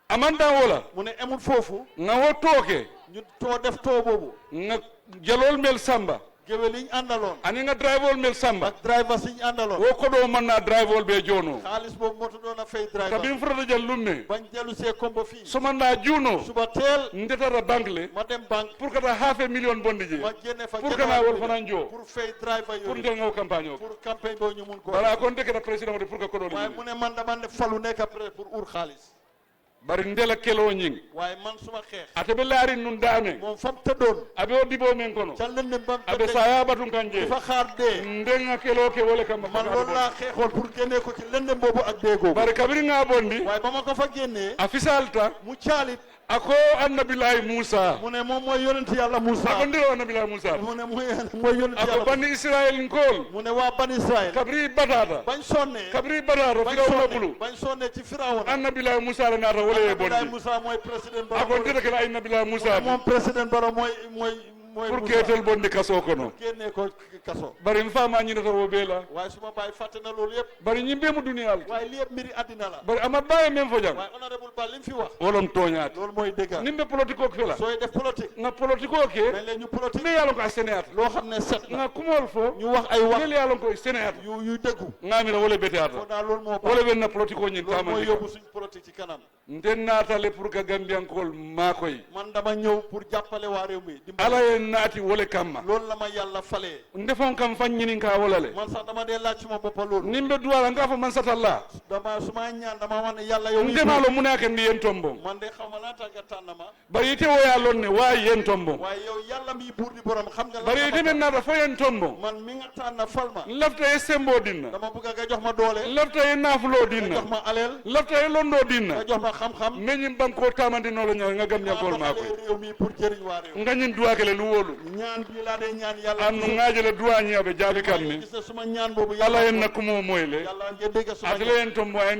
amanda wala mu ne amul foofu nga wo toke ñu too def too boobu nga jalol mel samba géwél yi ñu àndaloon ani nga driver mel samba ak driver si ñu àndaloon wo ko do man na driver be jono xaalis boobu moto doon a fay driver kabin frata jal lumme bañ dellu see kombo fii somanda juno suba teel ndetata banque ma dem banque pour kata half a million bondi je ma génne fa pour kana wol fanan jo pour fay driver pour yooyu ndel ngaw campagne o pour campagne boobu ñu mun ko bala kon dekata président de pour que ko do waaye mu ne man dama ne falu nekk après pour ur xaalis bari ndela kelo ñing waaye man suma xeex atebe laari nun daame moom fam tëddoon abe o dibo men kono ca lëndëm bam abe saya batun kanje fa xaar dee ndenga kelo ke wala kam man loolu laa xeexoon pour génnee ko ci lëndëm boobu ak déegoo bari kabiri nga bondi waaye ba ma ko fa génnee afisalta mu caalit ako annabilahi Musa mu ne moom mooy yonent yàlla Musa ako ndiro annabilahi Musa mu ne mooy yonent ako yàlla bani Israel nkol mu ne waa bani Israel kabri batata bañ sonne kabri batata firawna bulu bañ sonne ci firawna annabilahi Musa la nata wala e bondi Musa mooy président Barrow ako ndiro kala annabilahi Musa moom président Barrow mooy pour keetel bondi kaso kono génne ko kaso bari mi fama ñinata wo be la waaye suma baay fàtte na loolu yëpp bari ñimbe mu duniyal waaye li yëpp mbiri àddina la bari ama baye men fo jang waaye honorable Ba li mu fi wax wolom toñaat loolu mooy dëgg nimbe politique ko fela sooy def politique nga politique ko ke dañ leen ñu politique me yalon ko a sénéat loo xam ne set na nga kumol fo ñu wax ay wax mel yalon ko sénéat yu dëggu ngamira wala beteata fo daal loolu moo wala ben na politique ko ñin loolu mooy tamande yóbbu suñ politique ci kanam nden naatale pour que gambiyankol maakoy man dama ñëw pour jàppale waa réew mi ala ye naati wole kamma loolu la ma yàlla falee ndefon kam fan ñinin ka wolale man sax dama dee laaj suma boppa loolu nimbe duwala nga fa man satalla dama suma ñaan dama wax ne yàlla yow ndemalo munake ndi yen tombon man de xaw ma laata nga tànn ma bari ite woya lon ne waayi yen tombon waaye yow yàlla mi buur di borom xam nga bari ite men naata fo yen tombon man mi nga tànn fal ma lafta ye sembo dinna dama bëgg nga jox ma doole lafta ye naafulo dinna nga jox ma aleel lafta ye londo dinna nga jox ma xam-xam meñim banko tamandi nolo ñaw nga gam ñankol maako réew mi pour jëriñ waa réew nga ñin duwa kele lu wolu ñaan bi laa de ñaan yàlla annu ngaajele duwa ñabe jaabi kammi gis na suma ñaan boobu ala yen nakkumo moyle yàlla ngeen dégg suma atele en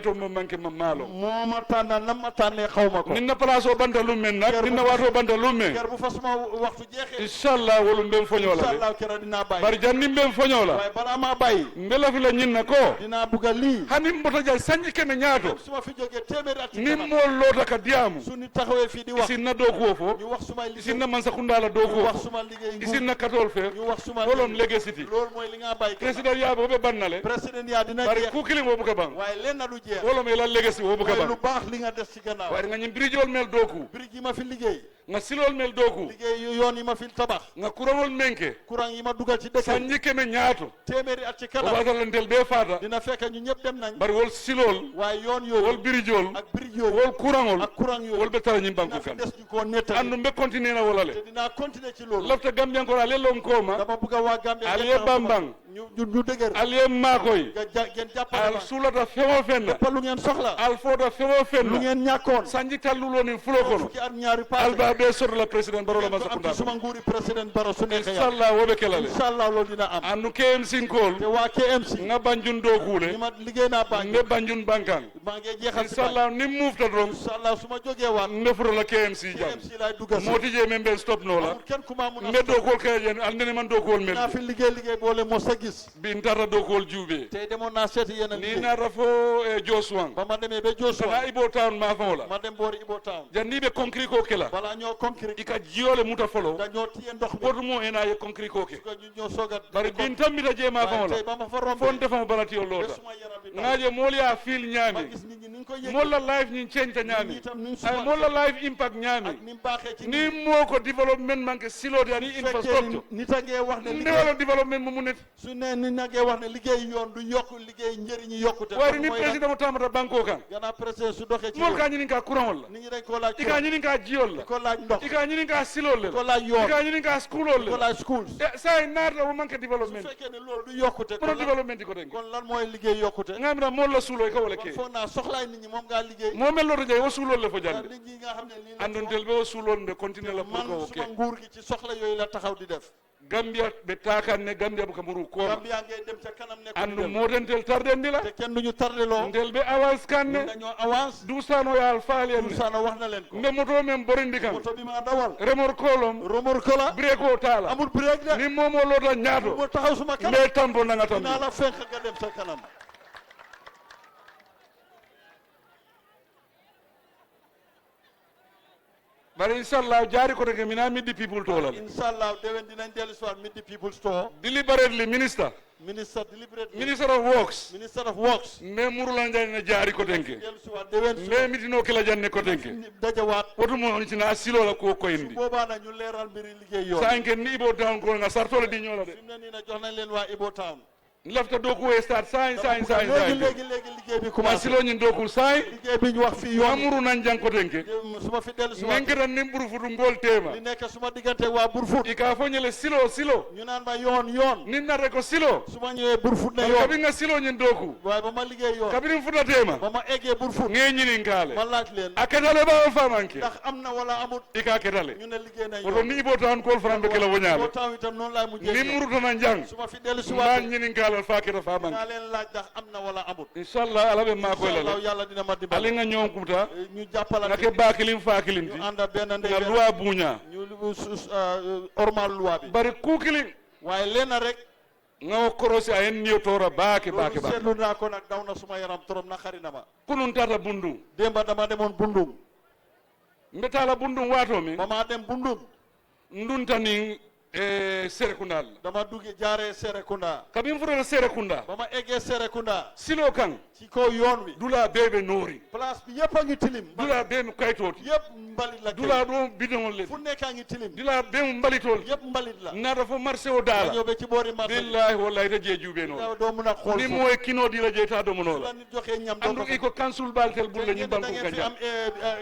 tombo manke ma maalo moo ma tànn nam ma tànnee xaw ma ko ninna place o banta lum men nak ninna waato banta lum men ker bu fa suma waxtu jeexee inshallah wolu mbem foñola inshallah kera dinaa bàyyi bari janni mbem foñola waaye balaa maa bàyyi mbela fi la ñinna ko dinaa bugga lii hani mbota jal sañi keme ñaato suma fi jógee téeméeri at nim mool loota ka diamu su ni taxawee fii di wax isinna doo kuwo fo ñu wax suma liggéey isinna man sakundala doo kuwo wax fo suma liggéey isinna katol fe ñu wax suma wolom legacy loolu mooy li nga bàyyi président yaa bo be bannale président yaa dina bari jeex ku kilim wo buka bang waaye leen na du jeex wolom ela legacy wo buka waaye bang lu baax li nga des ci gannaaw waaye nga ñim brijol mel dooku birig yi ma fi liggéey nga silol mel dooku liggéey yu yoon yi ma fi tabax nga kurangol menke courant yi ma dugal ci dëkk sanji keme ñaato téeméeri at ci o kanam batalantel be faata dina fekk ñu ñëpp dem nañ bari wol silol waaye yoon yooyu wol birijol ak birig yooyu wol kurangol ak courant yooyu wol be tara ñim banku dina fi kan des ñu koo nettali andu mbe continuer na wolale te dinaa continuer ci loolu lafta gambian ko ale lom koma dama bëgg a waa Gambie aliye bambang ñu dëgër aliye makoy ngeen jàppale al ma sulata fewo fenna lépp lu ngeen soxla al foda fewo lu fenna ngeen ñàkkoon sanji tallulo ni fulo kono fukki at ñaari passé al ba be soto la président Barrow la am masakunda ci suma nguuri président Barrow su neexee yàlla inshallah wobe kelale inshallah loolu dina am anu KMC kol te waa KMC nga banjun do kuule ñi ma liggéey naa bànj mbe banjun bankan maa ngi jeexal si inshallah ni mufta drom inshallah su ma jógee waat mbe furo la KMC jam KMC laay dugga si moti je men be stop no la amul kenn ku ma mun a mbe do kol kay jen al ngene man do kol mel naa fi liggéey boole moo sa gis bi ntata do kol jube tey demoon naa seeti yeneen ni liggéey na rafo e Josuang ba ma demee ba Joshua kana Ibo Town ma fa wala ma dem boori Ibo Town jandi be concret ko kela balaa ñoo concret ika jiole muta folo dañoo tiye ndox mi bodu mo ena ye concret ko ke ko ñu ñoo soga bari bin tambita je ma fa wala tey ba ma fa rombe fon defa balati o lota suma yaram bi ngaje mol ya fil ma nyami gis nit ñi ni ñu ko yëg mol la life ñi change nyami itam ni ay mol la life impact nyami ak ni mu baaxee ci ni moko development manke silode ani infrastructure nit a ngee wax ne ndewalo development mu net su ne nit a ngee wax ne liggéey yoon du yokk liggéey njëriñi yokkute wari ni président mo tamata banko kan gannaaw président su doxee ci mol ka ñini ka courant wala nit ñi dañ ko laaj ika ñini ka jiol la ko laaj ndox ika ñini ka silol le ko laaj yoon ika ñini ka school le ko laaj schools say narda mo manke su development fekkee ne loolu du yokkute pour development ko den kon lan mooy liggéey yokkute ngamira mol la sulo ka wala kon ke foog naa soxlaay nit ñi moom ngaa liggéey mo mel lo jey wo sulol le fo jande nit ñi nga xam ne lii la andon tel be wo sulol be continue la pour man ko suma ke nguur gi ci soxla yooyu la taxaw di def Gambia be takan ne Gambia bu kamuru ko Gambia ngay dem ca kanam nekk andu modentel tardendi la te kenn duñu tardeloo ndel be avance kanne dañoo avance dusano ya alfaali en Duusano wax na leen ko mbe moto men borindi kan moto bi ma dawal remorque la breko tala amul break de ni momo lota ñaato mo taxaw suma kanam mbe tampo nanga tam dinaa la fenk nga dem sa kanam bari inshallah jaari ko rek mina middi people to la inshallah dewen dinañ dellu si waat Middi People Store deliberately minister of works me murula janne jaari ko tenke dellu si waat dewen me mitino kila janne ko tenke dajawaat wotu mo on cina silo la ko koyndi boobaa na ñu leeral mbiri liggéey yoon sa enken ni Ibo Town ko nga sartole di ñola de fi mu ne nii na jox nañ leen waa Ibo Town lafta doku we start sain léegi liggéey bi ma commencé silo ñin doku sai liggéey bi ñu wax fii yoon mamuru nan janko tenke suma fi dellu si waat ngengata nimburu futu ngol tema li nekk suma diggante waa Burfut ika fo ñele silo ñu naan ma yoon nin nare ko silo suma ñëwee Burfut ne kabi yoon nga silo ñin doku waaye ba ma liggéey yoon kabirin futa tema ba ma eggee Burfut nge ñinin kale ma laaj leen aketale ba famanke ndax am na wala amut ika ketale ñu ne liggéey nañ woto ni Ibo Town kol frambe kala Ibo woñale Town itam noonu laay mujjee ni muruto nan jang suma fi dellu si ma waat ñinin kala fa keta famanke naa leen laaj ndax am na wala amut inshallah ala be ma ko inshallah la yàlla dina ma dimbali ali nga ñoom kumta ñu jàppalante nga ke bakilin fakilin ñu ànda benn ndey nga loi buña ñu ormal loi bi bari kukilin waaye leen rek nga korosi ayen niyo tora baake seetlu naa ko nag daw na suma yaram trop na xari na ma kunun tata bundung démba dama demoon Bundung mbetala bundung wato mi ba maa dem Bundung nduntanin Serekunda dama duggi jaaree Serekunda kabin furo Serekunda ba ma eggee Serekunda silo kan ci kaw yoon wi dula bebe noori place bi yëpp a ngi tilim dula bebe kaytooti yëpp mbalit la dula do bidon le fu nekk a ngi tilim dula bebe mbalitol yëpp mbalit la nada fo marché o dala ñëw be ci boori marché billahi wallahi ta jeejube no doo mën a xool ni moy kino di la jeeta do mono la nit joxe ñam andu iko council baltel bulle ñu banku ganja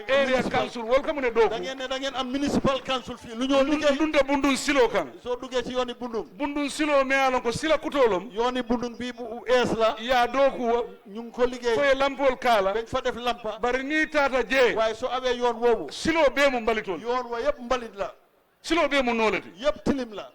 area council wol kam ne do da ngeen am municipal council fii lu ñoo liggéey dunda bundun silo kan soo duggee ci yooni bundung silo me alon ko sila kutolom yooni bundung bi bu ees la ya do ko ñu ngi ko liggéey foye lampol kala dañ fa def lampa bari ni tata je waaye soo awee yoon woowu silo be mo mbalitol yoon wa yëpp mbalit la silo be mo nolati yëpp tilim la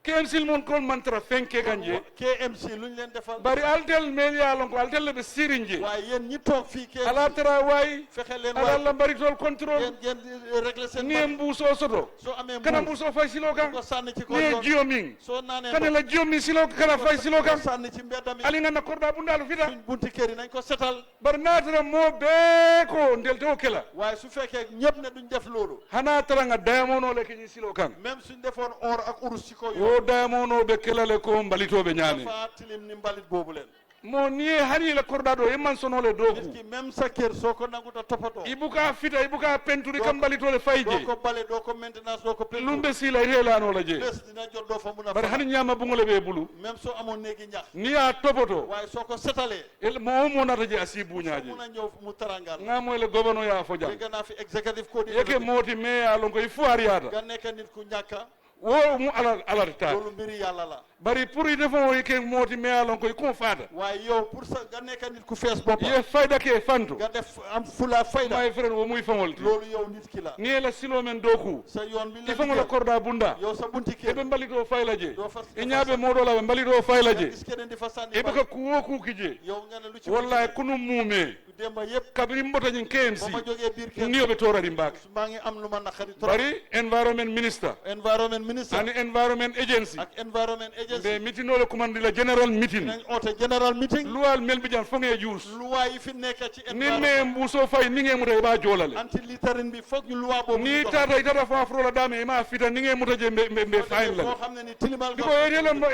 KMC mon kon mantra fenke ganje KMC luñ leen defal bari altel men yalon ko altel be sirinje waaye yéen ñi toog fii KMC ala travail fexe leen ala la bari tol contrôle ngeen régler seen ni mbuso soto soo amee kana mbuso fay silo kan ko sànni ci ko ni yoon jio min soo naanee kana la jio min silo kana fay silo kan sànni ci mbedd mi ali nga na korda bu ndalu fita suñ bunti kër yi nañ ko setal bar natara mo be ko ndel to kela waaye su fekkee ñëpp ne duñ def loolu hana tara nga dayamono le ke silo kan même suñ defoon or ak urus ci ko yo dayamono be kelale ko mbalitobe ñaani dafa tilim ni mbalit boobu leen mo ni hani la korda do yemman sonole do nit ki même sa kër soo ko nanguta toppatoo ibuka fita ibuka penturi kam mbalitole fayje doo ko bale doo ko maintenance doo ko penturi lumbe sila relano la je bés dina jot doo fa mun a bari hani ñama bungole be bulu même soo amoon néegi ñax ni ya topoto waaye soo ko setalee mo mo nata je asibu ñaaje mun a ñëw mu tarangal nga moy le gouverneur ya fo jam dégg naa fi executive code yeke moti me ya lon ko ifuar yada nga nekk nit ku ñàkka wo mu ala ta loolu mbiri yàlla la bari pour i defo yeke moti me ya lon ko ko faata waaye yow pour sa nga nekk nit ku fees bopp ye fayda ke fanto nga def am fula fayda my friend wo muy famol loolu yow nit ki la ni la silo men doku sa yoon bi la ifamo la korda bunda yow sa bunti kër ebe mbalito fayla je doo fa e ñaabe modo la mbalito fayla je gis keneen di fa sànni ebe ka kuwo ku kije yow nga ne lu ci wallahi kunu mume demba yëpp kabiri mbota ñin KMC ba ma jógee biir kër ni yobe torari mbak maa ngi am lu ma naqari trop bari environment minister and environment agency ak environment agency be mitinole commande la general meeting nañ oote general meeting luwal mel bi jan fo ngee juus luwa yi fi nekk ci ni me mbuso fay ni ngee muta ba jolale anti littering bi foog ñu luwa boobu ni tata fa afro la dame ma fita ni ngee muta je mbe fayin la boo xam ne ni tilimal ko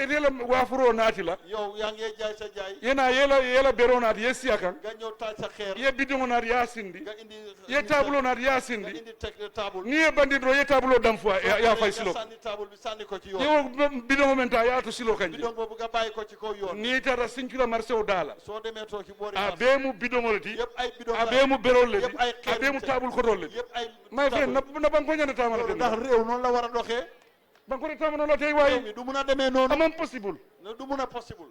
edela wa afro naati la yow yaa ngi jaay sa jaay yena yela bero naati yesi akan nga ñëw taaj sa xeer ye bidongo naati ya sindi nga indi ye tabulo naati ya sindi indi table ni ye bandiro ye tabulo dam fo ya fay silo sànni table bi sànni ko ci yoon yo bidongo men ta ya to silo kanji bidon boobu nga bàyyi ko ci kaw yoon ni tata sincura marché o dala soo demee toog ci boori a be mu bidongo leti yëpp ay bidon a be mu berol leti yëpp ay a be mu tabul ko tolle yëpp ay my friend na banko ñana tamana den ndax réew noonu la war a doxee banko tamana la tay way du mun a demee noonu amam possible du mun a possible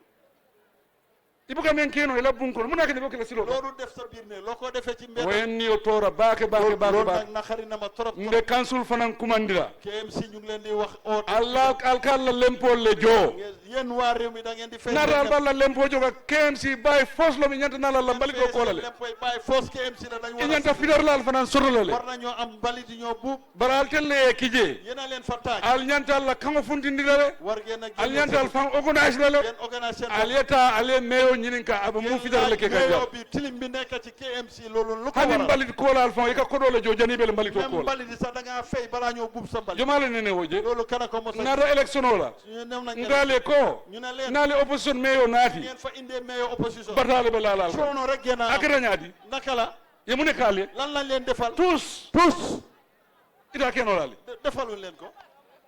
ibuka men keno ila bunkol muna kene bokela silo loolu def sa biir ne loo ko defee ci mbedd wayen ni o tora baake loolu nag naxari na ma trop nde council fanan kumandira KMC ñu ngi leen di wax o allah alkalla lempol le jo yéen waa réew mi da ngeen di fay natal balla lempo joga KMC bay fos lo mi ñanta nala la mbali ko kolale lempoy bay fos KMC la dañ war ñanta fidar lal fanan sorolale war nañoo am balit ñoo buub baral telle kije yéen a leen fa taaj al ñanta la kango funtindire war ngeen a al ñanta al fan organise la ngeen organise al yeta ale meyo ñinin ka aba mu fidar le ke ka meyo bi tilim bi nekk ci KMC loolu lu ko hani waral mbalit kolal fan ka kodole jo jani bele mbalito même kol mbalit sax da nga fay balaa ñoo buub sa mbalit jomale nene woje loolu kana ko mos nata élection ola ngale ko ñu ne leen nale opposition meyo naati ngeen fa indee meyo opposition batale be lalal coono rek ngeen a am akara ñaadi naka la ye mu ne kale lan lañ leen defal tous ita kenolale defalul leen ko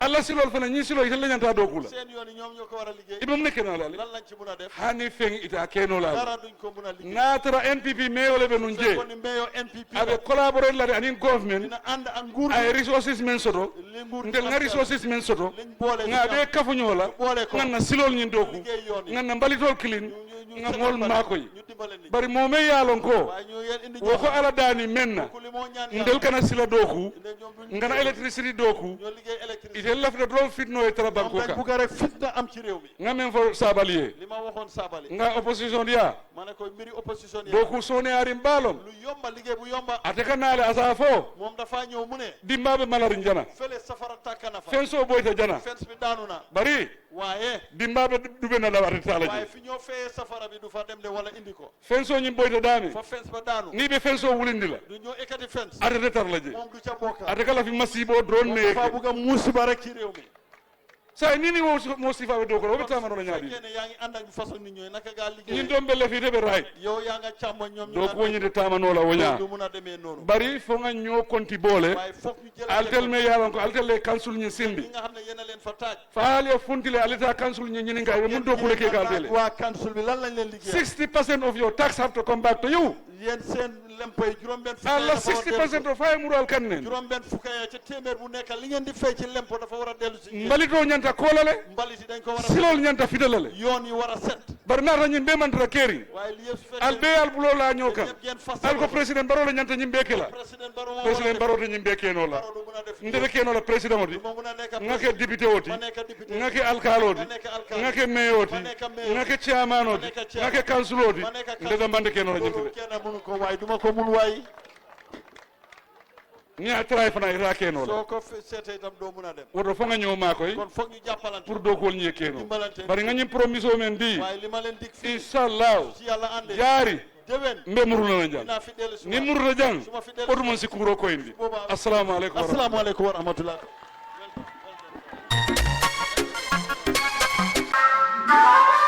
alla silol fana ñi silo ita lañanta do kula seen yoon yi ñoom ñoo ko war a liggéey ibam ne kenolale lan lañ ci mun a def hani feng ita kenolale dara duñ ko mun a liggéey natara NPP meyo le be nun je ko ni meyo NPP abe collaborer la anin government dina ànd ak nguur ay resources men soto li nguur ndel nga resources men soto liñ boole nga be kafu ñola boole ko ngan na silol ñin doku liggéey yoon yi ngan na mbalitol kilin nga mol mako yi ñu dimbale nit bari mo me yalon ko waaye ñu yeen indi wo ko ala dani menna ko li moo ñaan ndel kana sila doku ñoom ngana electricity doku ñoo liggéey électricité ite lafta dol fitno e tara banko dañ ka bugg rek fitna am ci réew mi nga men fo sabaliye li ma waxoon saabali nga opposition dia ma ne ko mbiri opposition yi doku sone arim balom lu yomba liggéey bu yomba ate kanale asa fo moom dafa ñëw mu ne dimbabe malarin jana fële safara tàkk na fa fenso boyta jana fence bi daanu na bari waaye dimbabe dube na lawati waaye talaji fi ñoo feyee safara bi du fa dem de wala indi ko fenso ñim boyta dami fa fence ba daanu ni be fenso wulindi la du ñoo ekkati fence ate tar laji moom du ca bokka ate kala fi masibo drone moom ne dafa bugg a musiba rek ci réew mi sa nini mo sifa be do ko be tamano la nyaadi kene yaangi and ak façon nit ñoy naka ga liggéey ñin dombe le fi debe right yow yaa nga chammo ñom do ko ñi de tamano la wonya du mëna démé nonu bari fo nga ñoo konti boole altel me yalan ko altel le council ñi simbi nga xamne yena leen fa taaj faale funtile alita council ñi ñi nga mun do ko le ke galtele wa council bi lan lañ leen liggéey 60% of your tax have to come back to you yeen seen lempoy juroom ben fukk Allah 60% of fay mural kan nen juroom ben fukk ya ci témèr bu nekk li ngeen di fay ci lempo dafa wara delu ci mbalito ñanta kolale mbaliti dañ ko wara silol ñanta fidelale yoon yi wara set bar na ñin be man tra keri waaye li yëf al be al bulo la ñoka al ko president Barrow la ñanta ñim beke la president Barrow ñim beke no la ndere ke no la president odi ngake député odi ngake alkalodi ngake mayoti ngake chairman odi ngake council odi ndega mbande ke no la ñimbe kenn mënu ko waay duma ko mun waay ni a tray fana ira ke no la soo ko seete itam doo mun a dem woto fo nga ñëw maa koy kon foog ñu jàppalante pour doo kool ñee keno bari nga ñim promise o men di waaye li ma leen dig fii inshallah ci yàlla ande jaari déwén mbe muruna na jang dinaa fi dellu si ni muruna jang odu mon si kuro ko indi assalamu alaykum wa rahmatullah Thank you.